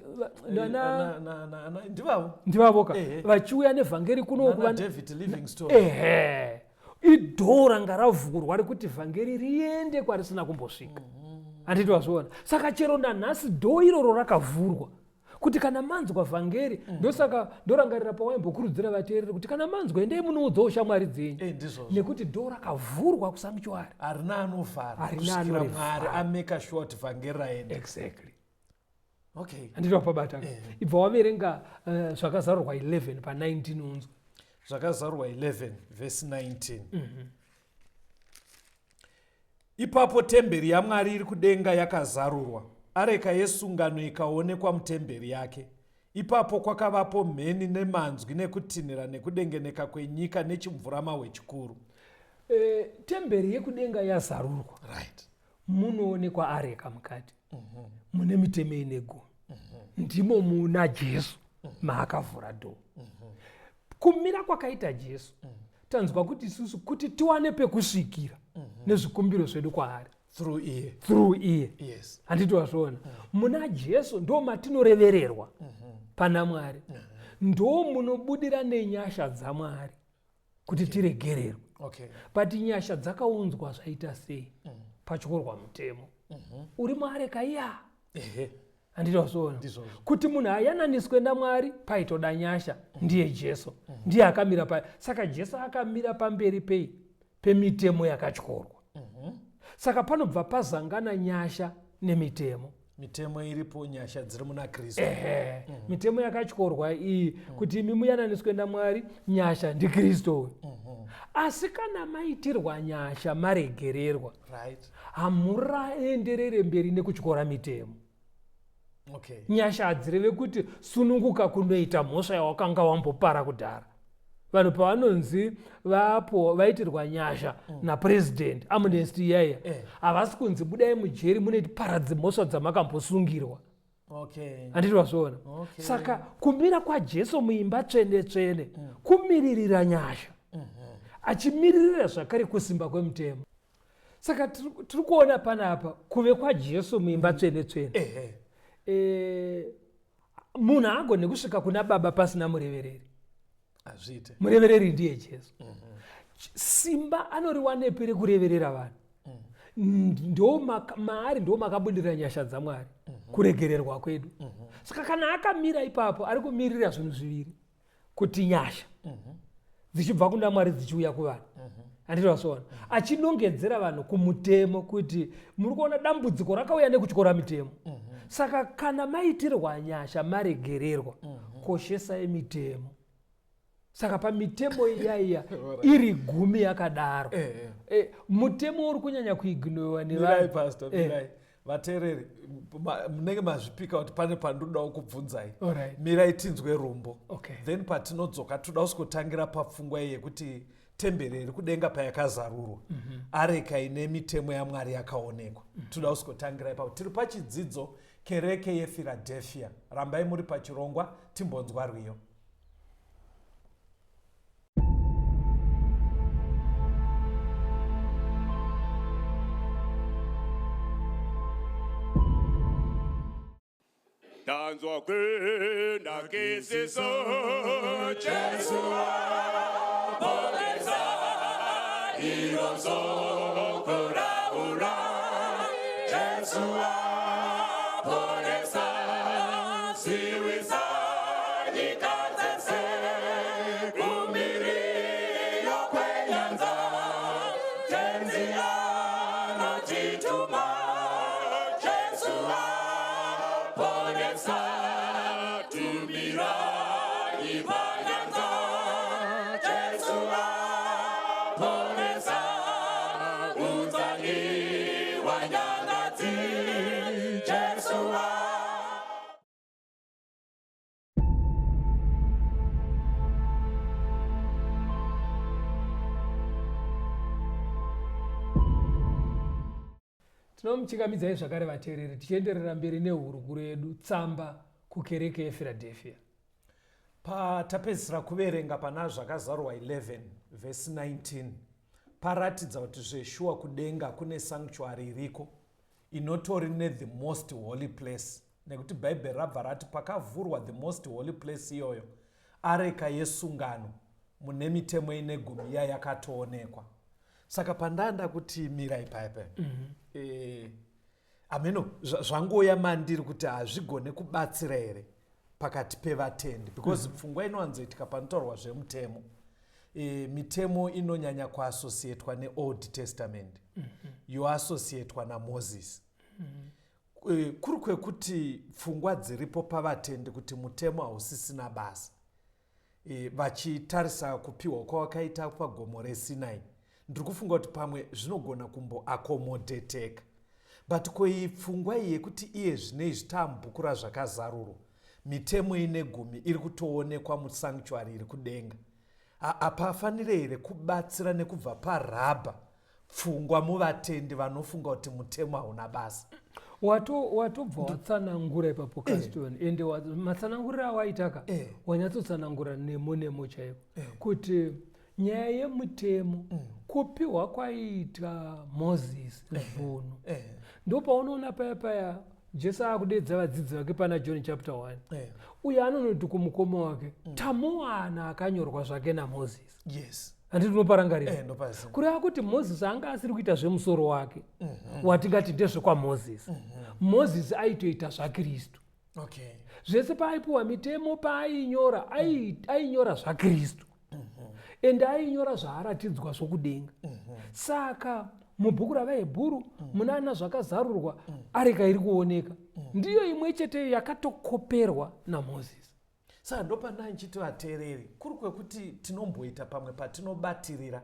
nana Ndivavo. Ndivavoka. Vachiuya nevhangeri kunoku. Nana David Livingstone. Ehe, idoor ranga ravhurwa rekuti vhangeri riende kwarisina kumbosvika, handiti wazviona? Saka chero nanhasi door iroro rakavhurwa kuti kana manzwa vhangeri. Ndosaka ndorangarira pawaimbokurudzira vateereri kuti kana manzwa, endai munoudzawo shamwari dzenyu. Ndizvozvo. Nekuti door rakavhurwa kusanctuary. Harina anovhara Harina kusvikira anorivhara. Mwari amake sure kuti vhangeri raenda. Exactly. Handiti wapabata? Eh. Ibva waverenga Zvakazarurwa 11 pa19 unzwa. Zvakazarurwa 11 vhesi 19. Ipapo temberi yaMwari iri kudenga yakazarurwa, areka yesungano ikaonekwa mutemberi yake. Ipapo kwakavapo mheni nemanzwi nekutinhira nekudengeneka kwenyika nechimvuramahwe chikuru. Temberi yekudenga yazarurwa, munoonekwa areka mukati mune mitemo ine 10. Ndimo muna Jesu maakavhura door. Kumira kwakaita Jesu, tanzwa kuti isusu kuti tiwane pekusvikira nezvikumbiro zvedu kwaari through iye. Through iye. Handiti wazviona? Muna Jesu ndo matinorevererwa pana Mwari, ndo munobudira nenyasha dzaMwari kuti tiregererwe. But nyasha dzakaunzwa zvaita sei? Patyorwa mutemo uri muareka iya. Handiti wazviona? Ndizvozvo. Kuti munhu ayananiswe naMwari paitoda nyasha. Ndiye Jesu, ndiye akamira pa. Saka Jesu akamira pamberi pei? Pemitemo yakatyorwa. Saka panobva pazangana nyasha nemitemo. Mitemo iripo, nyasha dziri muna Kristu. Ehe, mitemo yakatyorwa iyi kuti imi muyananiswe naMwari, nyasha ndiKristu uyu. Asi kana maitirwa nyasha, maregererwa, hamuraenderere mberi nekutyora mitemo. Nyasha hadzireve kuti sununguka kunoita mhosva yawakanga wambopara kudhara. Vanhu pavanonzi vapo vaitirwa nyasha napurezidendi, amnesty iyaiya, havasi kunzi budai mujeri munotiparadzi mhosva dzamakambosungirwa. Handiti wazviona? Okay. Saka kumira kwaJesu muimba tsvene tsvene kumiririra nyasha, achimiririra zvakare kusimba kwemutemo. Saka tiri kuona panapa kuve kwaJesu muimba tsvene tsvene. Munhu haagoni kusvika kuna Baba pasina murevereri. Hazviite. Murevereri ndiye Jesu. Simba anoriwanepi rekureverera vanhu? Ndo maari ndo makabudira nyasha dzaMwari, kuregererwa kwedu. Saka kana akamira ipapo, ari kumirira zvinhu zviviri, kuti nyasha dzichibva kuna Mwari dzichiuya kuvanhu, handiti wazviona? Achinongedzera vanhu kumutemo kuti muri kuona dambudziko rakauya nekutyora mitemo. Saka kana maitirwa nyasha maregererwa, koshesai mitemo. Saka pamitemo iyaiya iri 10 yakadaro, mutemo uri kunyanya kuignowa nevanhu. Pastor, mirai. Vateereri, munenge mazvipika kuti pane pandodawo kubvunzai. Mirai tinzwe rumbo. Then patinodzoka toda kusikotangira papfungwa iyi yekuti temberi iri kudenga payakazarurwa, areka ine mitemo yaMwari yakaonekwa. Toda kusikotangira ipapo. Tiri pachidzidzo kereke yePhiladelphia. Rambai muri pachirongwa, timbonzwa rwiyo. Tanzwa kunakisiso Jesu aponesa inozokoraura Jesu aponesa siwisa nyika dzese kumiriyo kwenyanza tenzi anotituma Jesu aponesa tumirai panyanza Jesu aponesa unzani wanyangadzi Jesu. Tinomuchingamidzai zvakare vateereri, tichienderera mberi nehurukuro yedu tsamba kukereke yePhiladelphia. Patapedzisira kuverenga pana Zvakazarurwa 11 vhesi 19, paratidza kuti zveshuwa kudenga kune sanctuary iriko inotori nethe most holy place, nekuti Bhaibheri rabva rati pakavhurwa the most holy place iyoyo, areka yesungano mune mitemo ine 10 iya yakatoonekwa. Saka pandanda kuti mirai paya paya, ameno zvangoya mandiri kuti hazvigone kubatsira here pakati pevatendi, because pfungwa inowanzoitika panotaurwa zvemutemo, mitemo inonyanya kuasociatwa neOld Testament, yoasociatwa naMoses. Kuri kwekuti pfungwa dziripo pavatendi kuti mutemo hausisina basa, vachitarisa kupiwa kwawakaita pagomo reSinai, ndiri kufunga kuti pamwe zvinogona kumboakomodheteka. But ko iyi pfungwa iyi yekuti iye zvinei taamubhuku raZvakazarurwa, mitemo ine 10 iri kutoonekwa musanctuary iri kudenga, hapafanire here kubatsira nekubva parabha pfungwa muvatendi vanofunga kuti mutemo hauna basa? Watobva watsanangura ipapo, Caston, ende matsananguriro awaitaka wanyatsotsanangura nemo nemo chaiko kuti nyaya yemutemo kupiwa kwaiita Moses zvinhu. Ndopaunoona paya paya Jesu akudedza vadzidzi vake pana John chapter 1, uye anonoti kumukoma wake, tamuwana akanyorwa zvake naMoses. Handiti unoparangarira? Ndopaziva. Kureva kuti Moses anga asiri kuita zvemusoro wake, watingati ndezvekwaMoses. Moses aitoita zvaKristu. Zvese paaipiwa mitemo, paainyora, ainyora zvaKristu, ende ainyora zvaaratidzwa zvokudenga. Saka mubhuku ravaHebhuru, muna ana Zvakazarurwa, areka iri kuoneka ndiyo imwe chete yakatokoperwa naMoses. Saka ndopanda nchiti vateereri, kuri kwekuti tinomboita pamwe patinobatirira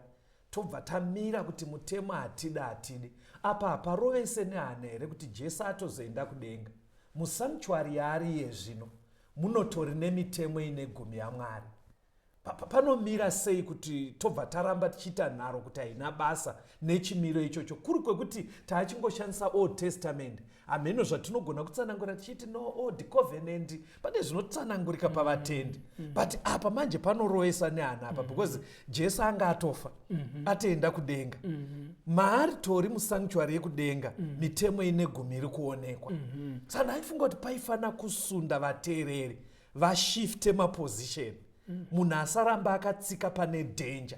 tobva tamira kuti mutemo hatidi hatidi, apa haparovese nehana here kuti Jesu atozoenda kudenga, musanctuary yaari iye zvino munotori nemitemo ine 10 yaMwari? Panomira sei kuti tobva taramba tichiita nharo kuti haina basa nechimiro ichocho, kuri kwekuti taachingoshandisa Old Testament? Hameno zvatinogona kutsanangura tichiti no, Old Covenant, pane zvinotsanangurika pavatendi. But apa manje panorovesa nehana apa, because Jesu anga atofa, atoenda kudenga, maari tori musanctuary yekudenga, mitemo ine 10 iri kuonekwa. Saka ndaifunga kuti paifana kusunda vateereri vashifte maposition, munhu asaramba akatsika pane dhenja,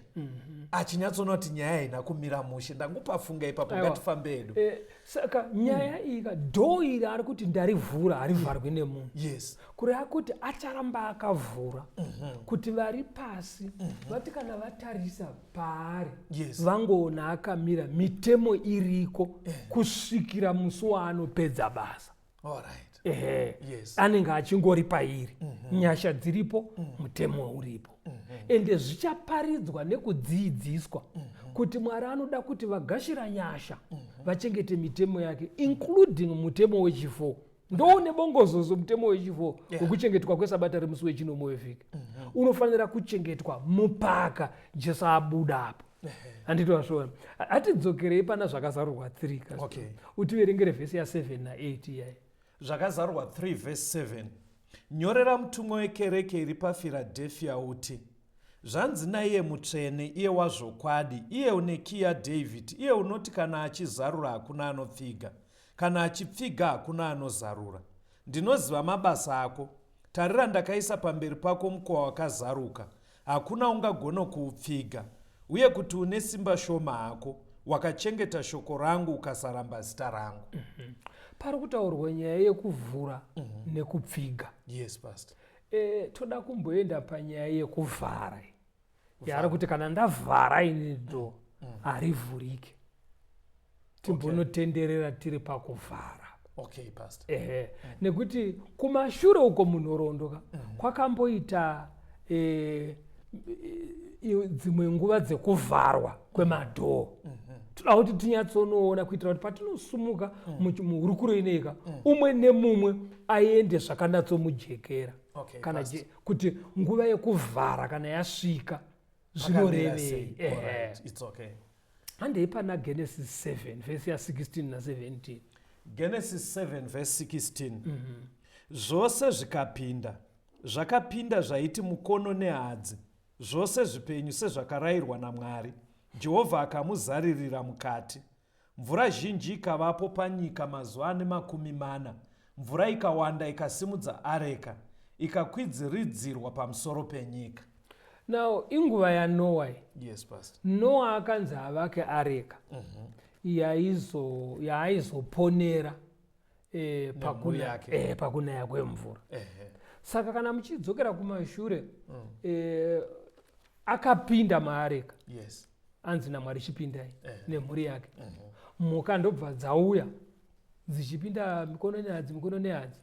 achinyatsoona kuti nyaya haina kumira mushe. Ndangopafunga ipapo. Aiwa. Ngatifambe hedu. Saka nyaya iyi ka, door iri ari kuti ndarivhura, harivharwi nemunhu. Kureva kuti acharamba akavhura kuti vari pasi vati kana vatarisa paari, vangoona akamira, mitemo iriko kusvikira musi waanopedza basa. Alright. Ehe. Yes. Anenge achingori pairi. Nyasha dziripo, mutemo uripo. Ende zvichaparidzwa nekudziidziswa kuti Mwari anoda kuti vagashira nyasha vachengete mitemo yake, including mutemo wechi4. Ndoune bongozozo mutemo wechi4 wekuchengetwa kwesabata remusi wechinomwe wevhiki. Unofanira kuchengetwa mupaka Jesu abuda apo. Handiti wasvona? Hatidzokerei pana Zvakazarurwa 3 ka. Okay. Utiverengere vhesi ya7 na8 iyayi. Zvakazarurwa 3 vhesi 7: "Nyorera mutumwa wekereke iri paFiradherfia uti: Zvanzi naiye mutsvene, iye wazvokwadi, iye une kiyi yaDhavhidhi, iye unoti kana achizarura hakuna anopfiga, kana achipfiga hakuna anozarura: Ndinoziva mabasa ako. Tarira, ndakaisa pamberi pako mukova wakazaruka, hakuna ungagona kuupfiga, uye kuti une simba shoma hako, wakachengeta shoko rangu, ukasaramba zita rangu." Pari kutaurwa nyaya yekuvhura nekupfiga. Yes, pastor. Toda kumboenda panyaya yekuvhara yaari kuti kana ndavhara ini door harivhurike. Timbonotenderera tiri pakuvhara. Okay, pastor. Ehe, nekuti kumashure uko munhoroondo ka kwakamboita dzimwe nguva dzekuvharwa kwemadhoo. Toda kuti tinyatsonoona kuitira kuti patinosumuka muhurukuro ineika, umwe nemumwe aende zvakanatsomujekera kana pastor. kuti nguva yekuvhara kana yasvika Pakamira zvinorevei. sei? Ehe. Alright, it's okay. Handei pana Genesis 7 vhesi ya16 na17. Genesis 7 verse 16: "Zvose zvikapinda, zvakapinda zvaiti mukono nehadzi, zvose zvipenyu, sezvakarayirwa naMwari. Jehovha akamuzaririra mukati. Mvura zhinji ikavapo panyika mazuva ane 40. Mvura ikawanda, ikasimudza areka, ikakwidziridzirwa pamusoro penyika." Now inguva yaNoa iyi. Yes, pastor. Noa akanzi avake areka yaaizoponera yake. pakunaya kwemvura. Saka kana muchidzokera kumashure, akapinda maareka. Anzi naMwari, "Chipindai," nemhuri yake. Mhuka ndobva dzauya dzichipinda, mikono nehadzi, mikono nehadzi,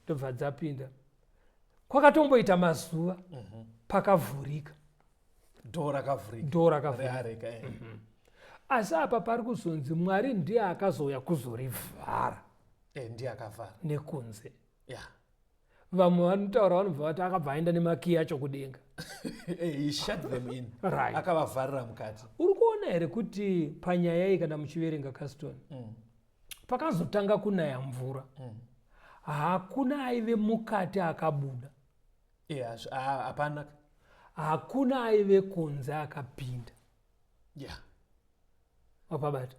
ndobva dzapinda. Kwakatomboita mazuva pakavhurika. Dhoo rakavhurika. Dhoo rakavhurika. Reareka, eh. Asi apa pari kuzonzi Mwari ndiye akazouya kuzorivhara. Ndiye akavhara. Nekunze. Vamwe vanotaura vanobva vati akabva aenda nemakiyi acho kudenga. He shut them in. Akavavharira mukati. Uri kuona here kuti panyaya iyi, kana muchiverenga, Caston, pakazotanga kunaya mvura, hakuna aive mukati akabuda? Hapana. Hakuna aive kunze akapinda. Wapabata?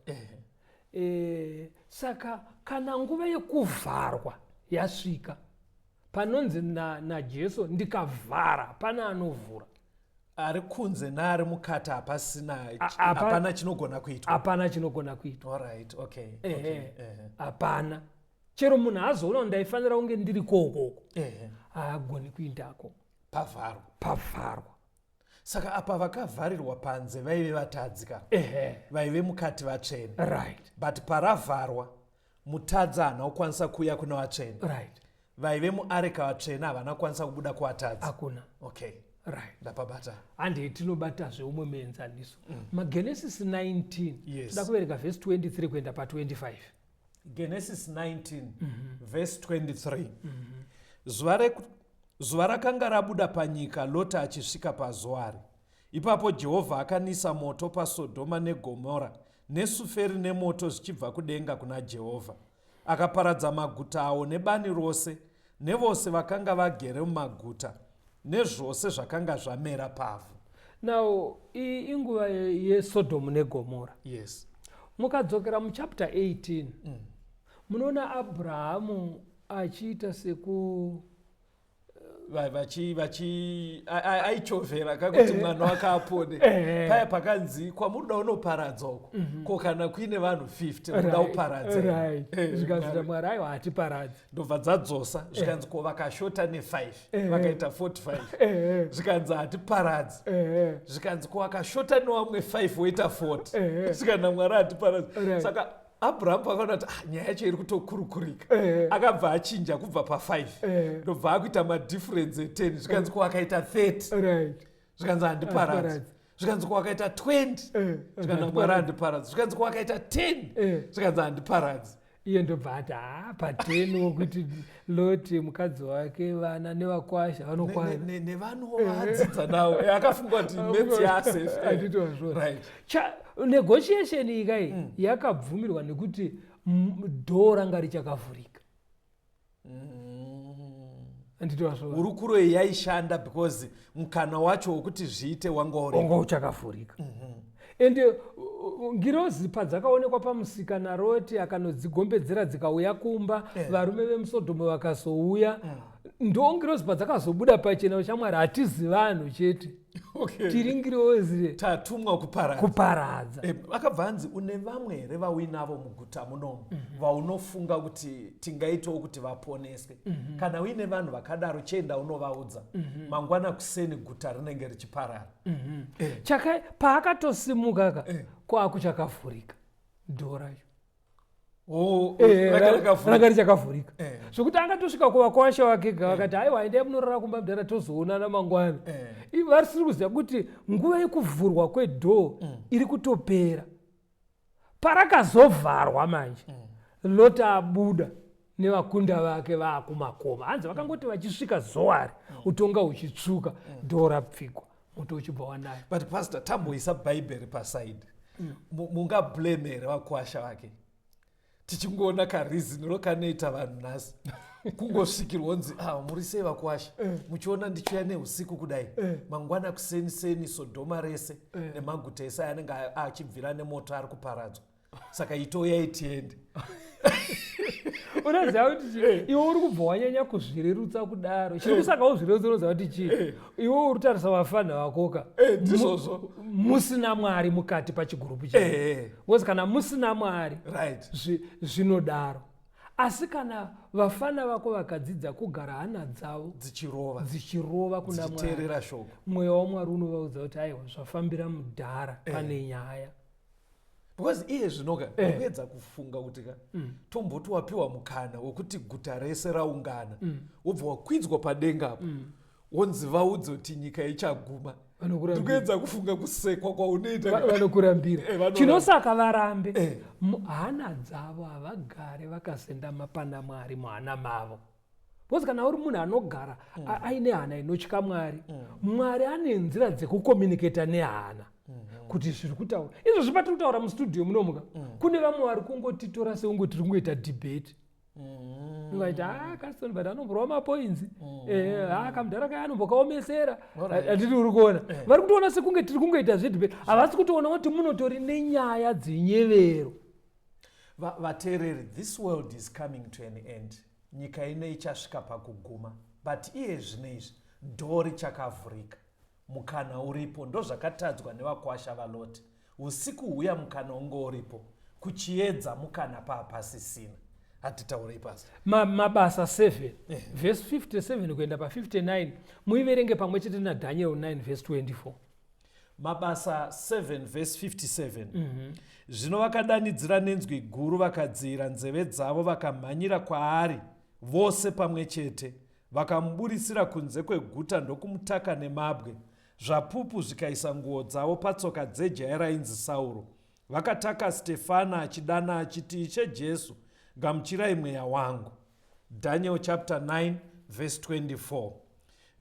Saka kana nguva yekuvharwa yasvika, panonzi naJesu, "Ndikavhara, pana anovhura?" Ari kunze neari mukati hapasina. Hapana chinogona kuitwa. Hapana chinogona kuitwa. Alright, okay. Ehe. Okay. Hapana. Chero munhu azoona kuti ndaifanira kunge ndiri kokoko, haagoni kuindako. Pavharwa. Pavharwa. Saka apa vakavharirwa panze vaive vatadzi ka? Ehe. Vaive mukati vatsvene. But paravharwa, mutadzi haana kukwanisa kuuya kune vatsvene. Vaive muareka vatsvene havana kukwanisa kubuda kuvatadzi. Hakuna. Okay. Ndapabata. Handei tinobatazve umwe muenzaniso, maGenesis 19. Toda kuverenga vhesi 23 kuenda pa25. Genesis 19 verse 23: "Zuva rakanga rabuda panyika Lota achisvika paZoari. Ipapo Jehovha akanisa moto paSodhoma neGomora nesuferi nemoto zvichibva kudenga kuna Jehovha, akaparadza maguta awo nebani rose nevose vakanga vagere mumaguta nezvose zvakanga zvamera pavhu." Now iyi inguva yeSodhomu neGomora. Mukadzokera muchapter 18, munoona Abrahamu achiita seku Vachi vachi aichovhera kakuti mwana wake apone. Paya pakanzi, "Kwamunoda unoparadza uko, ko kana kuine vanhu 50 munoda kuparadza?" Zvikanzi naMwari, "Aiwa, hatiparadzi." Ndobva dzadzosa, zvikanzi, "Ko vakashota ne5 vakaita 45?" Zvikanzi, "Hatiparadzi." Zvikanzi, "Ko vakashota nevamwe 5 woita 40?" Zvikanzi naMwari, "Hatiparadzi." Saka Abrahamu pakaona kuti ah, nyaya yacho iri kutokurukurika, akabva achinja kubva pa5, ndobva akuita madifference e10. Zvikanzi ko akaita 30? Zvikanzi handiparadzi. Handiparadzi. Zvikanzi ko akaita 20? Zvikanzi Mwari handiparadzi. Zvikanzi ko akaita 10? Zvikanzi handiparadzi. Iye ndobva ati, ha, pa10 wokuti Loti, mukadzi wake, vana nevakwasha vanokwana. Nevanhuwo vaadzidza nawo. Akafunga kuti maths yasafe. Handiti wazviona? Right. Negotiation iyi kai yakabvumirwa nekuti door ranga richakavhurika. Handiti wazviona? Hurukuro iyi yaishanda because mukana wacho wokuti zviite wanga uri Wanga uchakavhurika. Ende ngirozi padzakaonekwa pamusika naRoti, akanodzigombedzera, dzikauya kumba. Varume vemuSodhomu vakazouya. Ndo ngirozi padzakazobuda pachena, shamwari, hatizi vanhu chete, tiri ngirozi. Tatumwa kuparadza. Kuparadza. Akabva anzi, une vamwe here vauinavo muguta munomu vaunofunga kuti tingaitawo kuti vaponeswe? Kana uine vanhu vakadaro, chienda unovaudza. Mangwana kuseni guta rinenge richiparara. Chaka paakatosimuka ka, kwakuchakavhurika door racho. Oh, ranga rakavhurika. Ranga richakavhurika, zvokuti angatosvika kuvakwasha wake ga, vakati, "Aiwa, endai munorara kumba mudhara, tozoonana mangwana." Vasiri kuziva kuti nguva yekuvhurwa kwedoor iri kutopera. Parakazovharwa manje, Lota abuda nevakunda vake vaakumakoma, hanzi vakangoti vachisvika Zoari, utonga huchitsvuka, door rapfigwa, moto uchibva wanaya. But pastor, tamboisa Bhaibheri paside. Mungablame here vakwasha vake, tichingoona kareasoniro kanoita vanhu nhasi, kungosvikirwa unzi, "Ah, muri sei vakwasha? Muchiona ndichiuya neusiku kudai, mangwana kuseni seni Sodhoma rese nemaguta ese anenge achibvira nemoto ari kuparadzwa, saka itouyai tiende"? Unoziva kuti chii? Iwe uri kubva wanyanya kuzvirerutsa kudaro. Chiri kusaka uzvirerutsa, unoziva kuti chii? Iwe uri kutarisa vafana vakoka Ndizvozvo. Musina Mwari mukati pachigurupu chenu. Because kana musina Mwari, zvinodaro. Asi kana vafana vako vakadzidza kugara hana dzavo dzichirova, dzichirova kuna Mwari, dzichiteerera shoko, mweya waMwari unovaudza kuti, "Aiwa, zvafambira mudhara, pane nyaya." Because iye zvinoka ndikuedza kufunga kuti ka, tomboti wapiwa mukana wekuti guta rese raungana, wobva wakwidzwa padenga apo, wonzi vaudze kuti nyika ichaguma. Vanokurambira. Ndikuedza kufunga kusekwa kwaunoita. Vanokurambira. Vanoramba. Chinosaka varambe, hana dzavo havagare vakazendama pana Mwari muhana mavo. Because kana uri munhu anogara aine hana inotya Mwari, Mwari ane nzira dzekucommunicata nehana kuti zviri kutaura izvozvi. Patiri kutaura mustudio munomuka, kune vamwe vari kungotitora seunge tiri kungoita debate. Ungaita, "Ah, Caston, but anomborwa mapoints. Ah, kamudhara kaya anombokaomesera." Handiti uri kuona? Vari kutoona sekunge tiri kungoita zvedebate. Havasi kutoona kuti munotori nenyaya dzenyevero. Vateereri, this world is coming to an end. Nyika ino ichasvika pakuguma, but iye zvino izvi door richakavhurika, mukana uripo. Ndozvakatadzwa nevakwasha vaLoti. Usiku huya mukana unge uripo, kuchiedza mukana paapasisina. Hatitaurei pasi. Mabasa 7 vhesi 57 kuenda pa59, muiverenge pamwe chete naDaniel 9 vhesi 24. Mabasa 7 vhesi 57. Zvino vakadanidzira nenzwi guru, vakadziyira nzeve dzavo, vakamhanyira kwaari vose pamwe chete, vakamuburisira kunze kweguta ndokumutaka nemabwe. Zvapupu zvikaisa nguo dzavo patsoka dzejaya rainzi Sauro. Vakataka Stefana achidana achiti, "Ishe Jesu, gamuchirai mweya wangu." Daniel chapter 9 verse 24.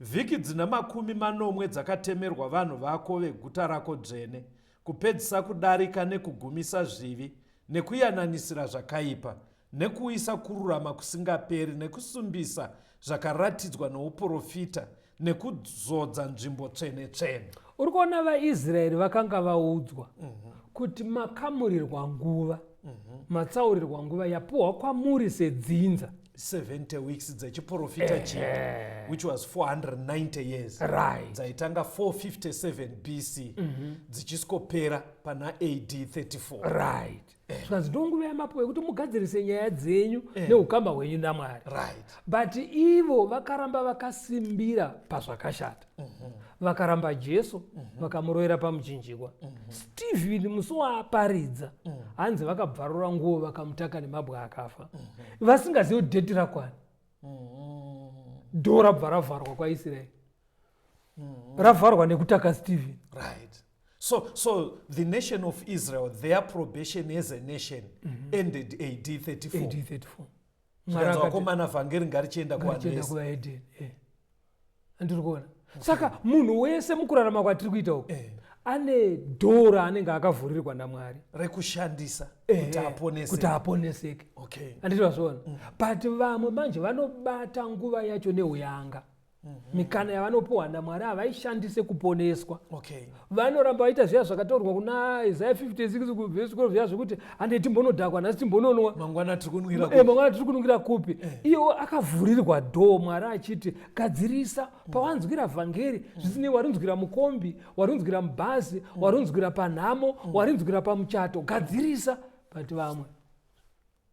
Vhiki dzina 70 dzakatemerwa vanhu vako veguta rako dzvene, kupedzisa kudarika nekugumisa zvivi nekuyananisira zvakaipa nekuuyisa kururama kusingaperi nekusimbisa zvakaratidzwa nouprofita nekuzodza nzvimbo tsvene tsvene. Uri kuona, vaIsraeri vakanga vaudzwa kuti makamurirwa nguva, matsaurirwa nguva yapuhwa kwamuri sedzinza. 70 weeks dzechiprofita chii, which was 490 years, dzaitanga 457 BC, dzichisvikopera pana AD 34. Right, zvikanzi ndo nguva yamapuwa yekuti mugadzirise nyaya dzenyu neukama hwenyu naMwari. But ivo vakaramba vakasimbira pazvakashata, vakaramba Jesu, vakamurovera pamuchinjikwa. Stephen musi waaparidza, Hanzi vakabvarura nguo vakamutaka nemabwa akafa. Vasingazivi kuti dheti rakwana. Dhoo rabva ravharwa kwaIsraeri. Ravharwa nekutaka Stephen. Right. So the nation of Israel, their probation as a nation ended AD 34. AD 34. Mwari Zvikanzi, akati, vakomana, vhangeri ngarichienda kuvanhu ngarichienda vese. kuvaedheni. Andiri kuona saka munhu wese mukurarama kwatiri kuita uku ane dhoo raanenge akavhurirwa naMwari rekushandisa kuti aponese. Kuti aponeseke. Handiti vazviona? But vamwe manje vanobata nguva yacho neuyanga. Mikana yavanopiwa naMwari havaishandise kuponeswa. Vanoramba vaita zviya zvakataurwa kuna Isaya 56 kuvhesi 12, zviya zvekuti handei timbonodhakwa nhasi, timbononwa, mangwana tiri kunwira. Mangwana tiri kunungira kupi? Iwo akavhurirwa dhoo, Mwari achiti gadzirisa pawanzwira vhangeri. Zvisinei warinzwira mukombi, warinzwira mubhazi, warinzwira panhamo, warinzwira pamuchato, gadzirisa. But vamwe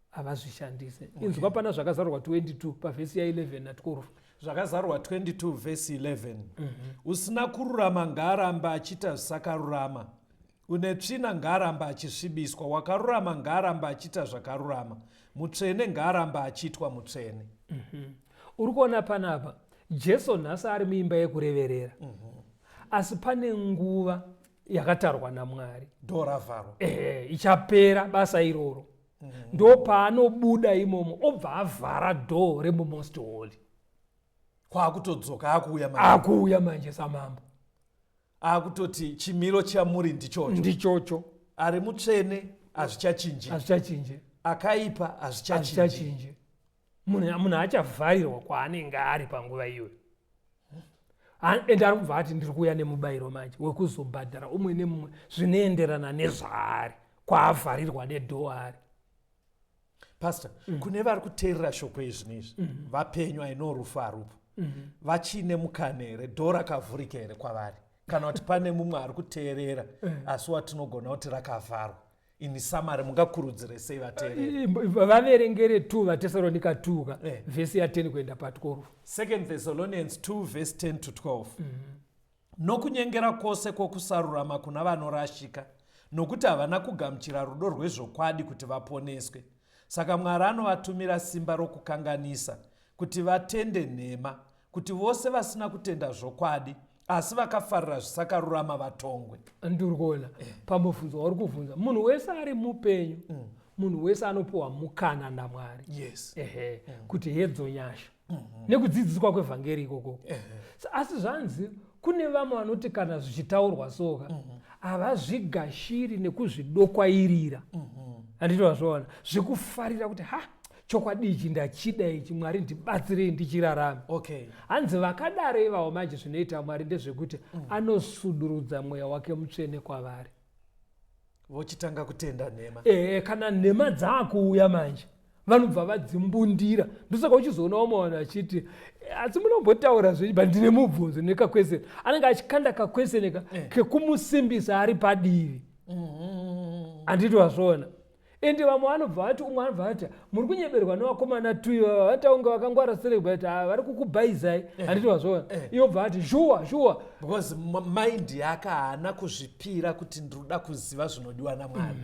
havazvishandise. Inzwa pana Zvakazarurwa 22 pavhesi ya11 na12. Zvakazarurwa 22 vhesi 11: Usina kururama ngaaramba achiita zvisakarurama, une tsvina ngaaramba achisvibiswa, wakarurama ngaaramba achiita zvakarurama, mutsvene ngaaramba achiitwa mutsvene. Uri kuona panapa Jesu nhasi ari muimba yekureverera, asi pane nguva yakatarwa naMwari Dhoo ravharwa. Ehe, ichapera basa iroro, ndo paanobuda imomo obva avhara dhoo remuMost Holy. Kwaakutodzoka, akuuya manje. Akuuya manje samambo. Akutoti chimiro chamuri ndichocho. Ndichocho. Ari mutsvene hazvichachinji. Hazvichachinje. Akaipa hazvichachinji. Hazvichachinje. Munhu achavharirwa kwaanenge ari panguva iyoyo. Ende ari kubva ati ndiri kuuya nemubayiro manje wekuzobhadhara umwe nemumwe zvinoenderana nezvaari kwaavharirwa nedhoo ari. Pastor, kune vari kuteerera shoko izvi izvi, vapenyu, aino rufu harupo, vachiine mukana here? Dhoo rakavhurika here kwavari, kana kuti pane mumwe ari kuteerera asi watinogona kuti rakavharwa? In summary, mungakurudzire sei vateereri? Vaverengere 2 vaTesaronika 2 ka, vhesi ya10 kuenda pa12. Second Thessalonians 2 verse 10 to 12: Nokunyengera kwose kwokusarurama kuna vanorashika, nokuti havana kugamuchira rudo rwezvokwadi kuti vaponeswe. Saka Mwari anovatumira simba rokukanganisa kuti vatende nhema, kuti vose vasina kutenda zvokwadi asi vakafarira zvisakarurama vatongwe. Ndiri kuona pamubvunzo wauri kubvunza, munhu wese ari mupenyu, munhu wese anopiwa mukana naMwari. Ehe, kuti hedzo nyasha nekudzidziswa kwevhangeri ikoko. Asi zvanzi kune vamwe vanoti kana zvichitaurwa soka havazvigashiri nekuzvidokwairira. Handiti vazviona zvekufarira kuti ha, chokwadi ichi ndachida ichi, Mwari ndibatsirei ndichirarame? Hanzi vakadaro ivavo manje zvinoita Mwari ndezvekuti anosudurudza mweya wake mutsvene kwavari. Vochitanga kutenda nhema. Ehe, kana nhema dzaakuuya manje vanobva vadzimbundira. Ndosaka uchizoona vamwe vanhu vachiti, "Eh, asi munombotaura zvenyu, but ndine mubvunzo," nekaquestion anenge achikanda, kaquestion ka kekumusimbisa ari padivi. Handiti wazviona? Ende vamwe vanobva vati, umwe anobva vati muri kunyeberwa nevakomana tuyo vataunga vakangwara serei, but vari kukubhaizai. Handiti wazviona? Iye obva ati shuwa shuwa. Because mind yake haana kuzvipira kuti ndinoda kuziva zvinodiwa naMwari.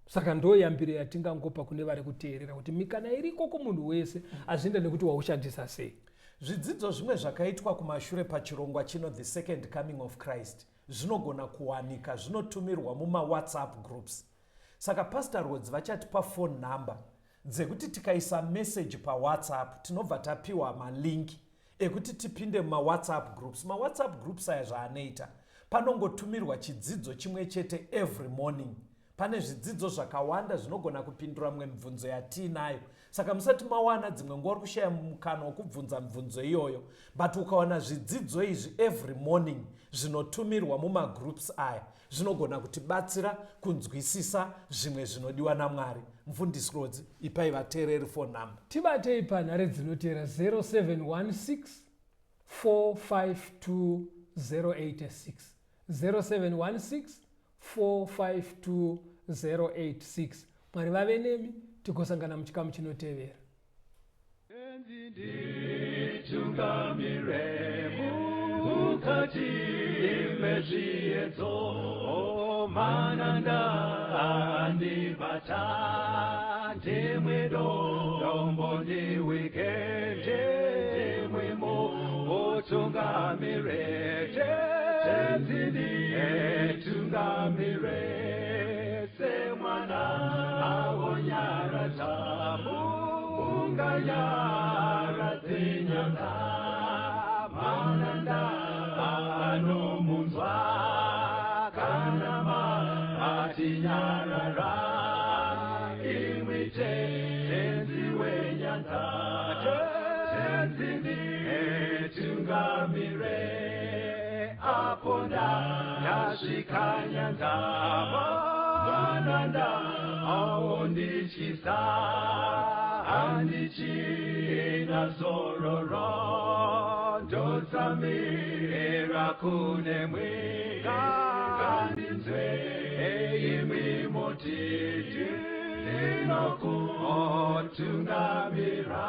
Saka ndo yambiro yatingangopa kune vari kuteerera kuti mikana iriko kumunhu wese, hazvienda nekuti waushandisa sei. Zvidzidzo zvimwe zvakaitwa kumashure pachirongwa chino, The Second Coming of Christ, zvinogona kuwanika, zvinotumirwa mumaWhatsApp groups. Saka Pastor Rhodes vachatipa phone number dzekuti tikaisa message paWhatsApp tinobva tapiwa malink ekuti tipinde mumaWhatsApp groups. MaWhatsApp groups aya zvaanoita, panongotumirwa chidzidzo chimwe chete every morning. Pane zvidzidzo zvakawanda zvinogona kupindura mumwe mibvunzo yatiinayo. Saka musati mawana dzimwe nguva uri kushaya mukana wokubvunza mibvunzo iyoyo, but ukawana zvidzidzo izvi every morning zvinotumirwa mumagroups aya, zvinogona kutibatsira kunzwisisa zvimwe zvinodiwa naMwari. Mufundisi Rodzi, ipai vateereri phone number. Tibatei panhare dzinotera: 0716 452 086, 0716 452 086. Mwari vave nemi, tigosangana muchikamu chinotevera. Nditungamire mukati. mezviedzo. Mananda andibata, ndimwe dombo ndiwike, ndimwe mutungamire, tenzi ndiye tungamire, semwana awonyaradza unganyaradze nyanza, mananda anomunzwa kana matinyarara, imwi tenzi wenyanza, tenzi ndiye tungamire, apo ndasvika nyanza, mananda aondityisa, handichina zororo, ndotsamira kunemwe, ngandinzwe imwi mutiti, ndinokutungamira.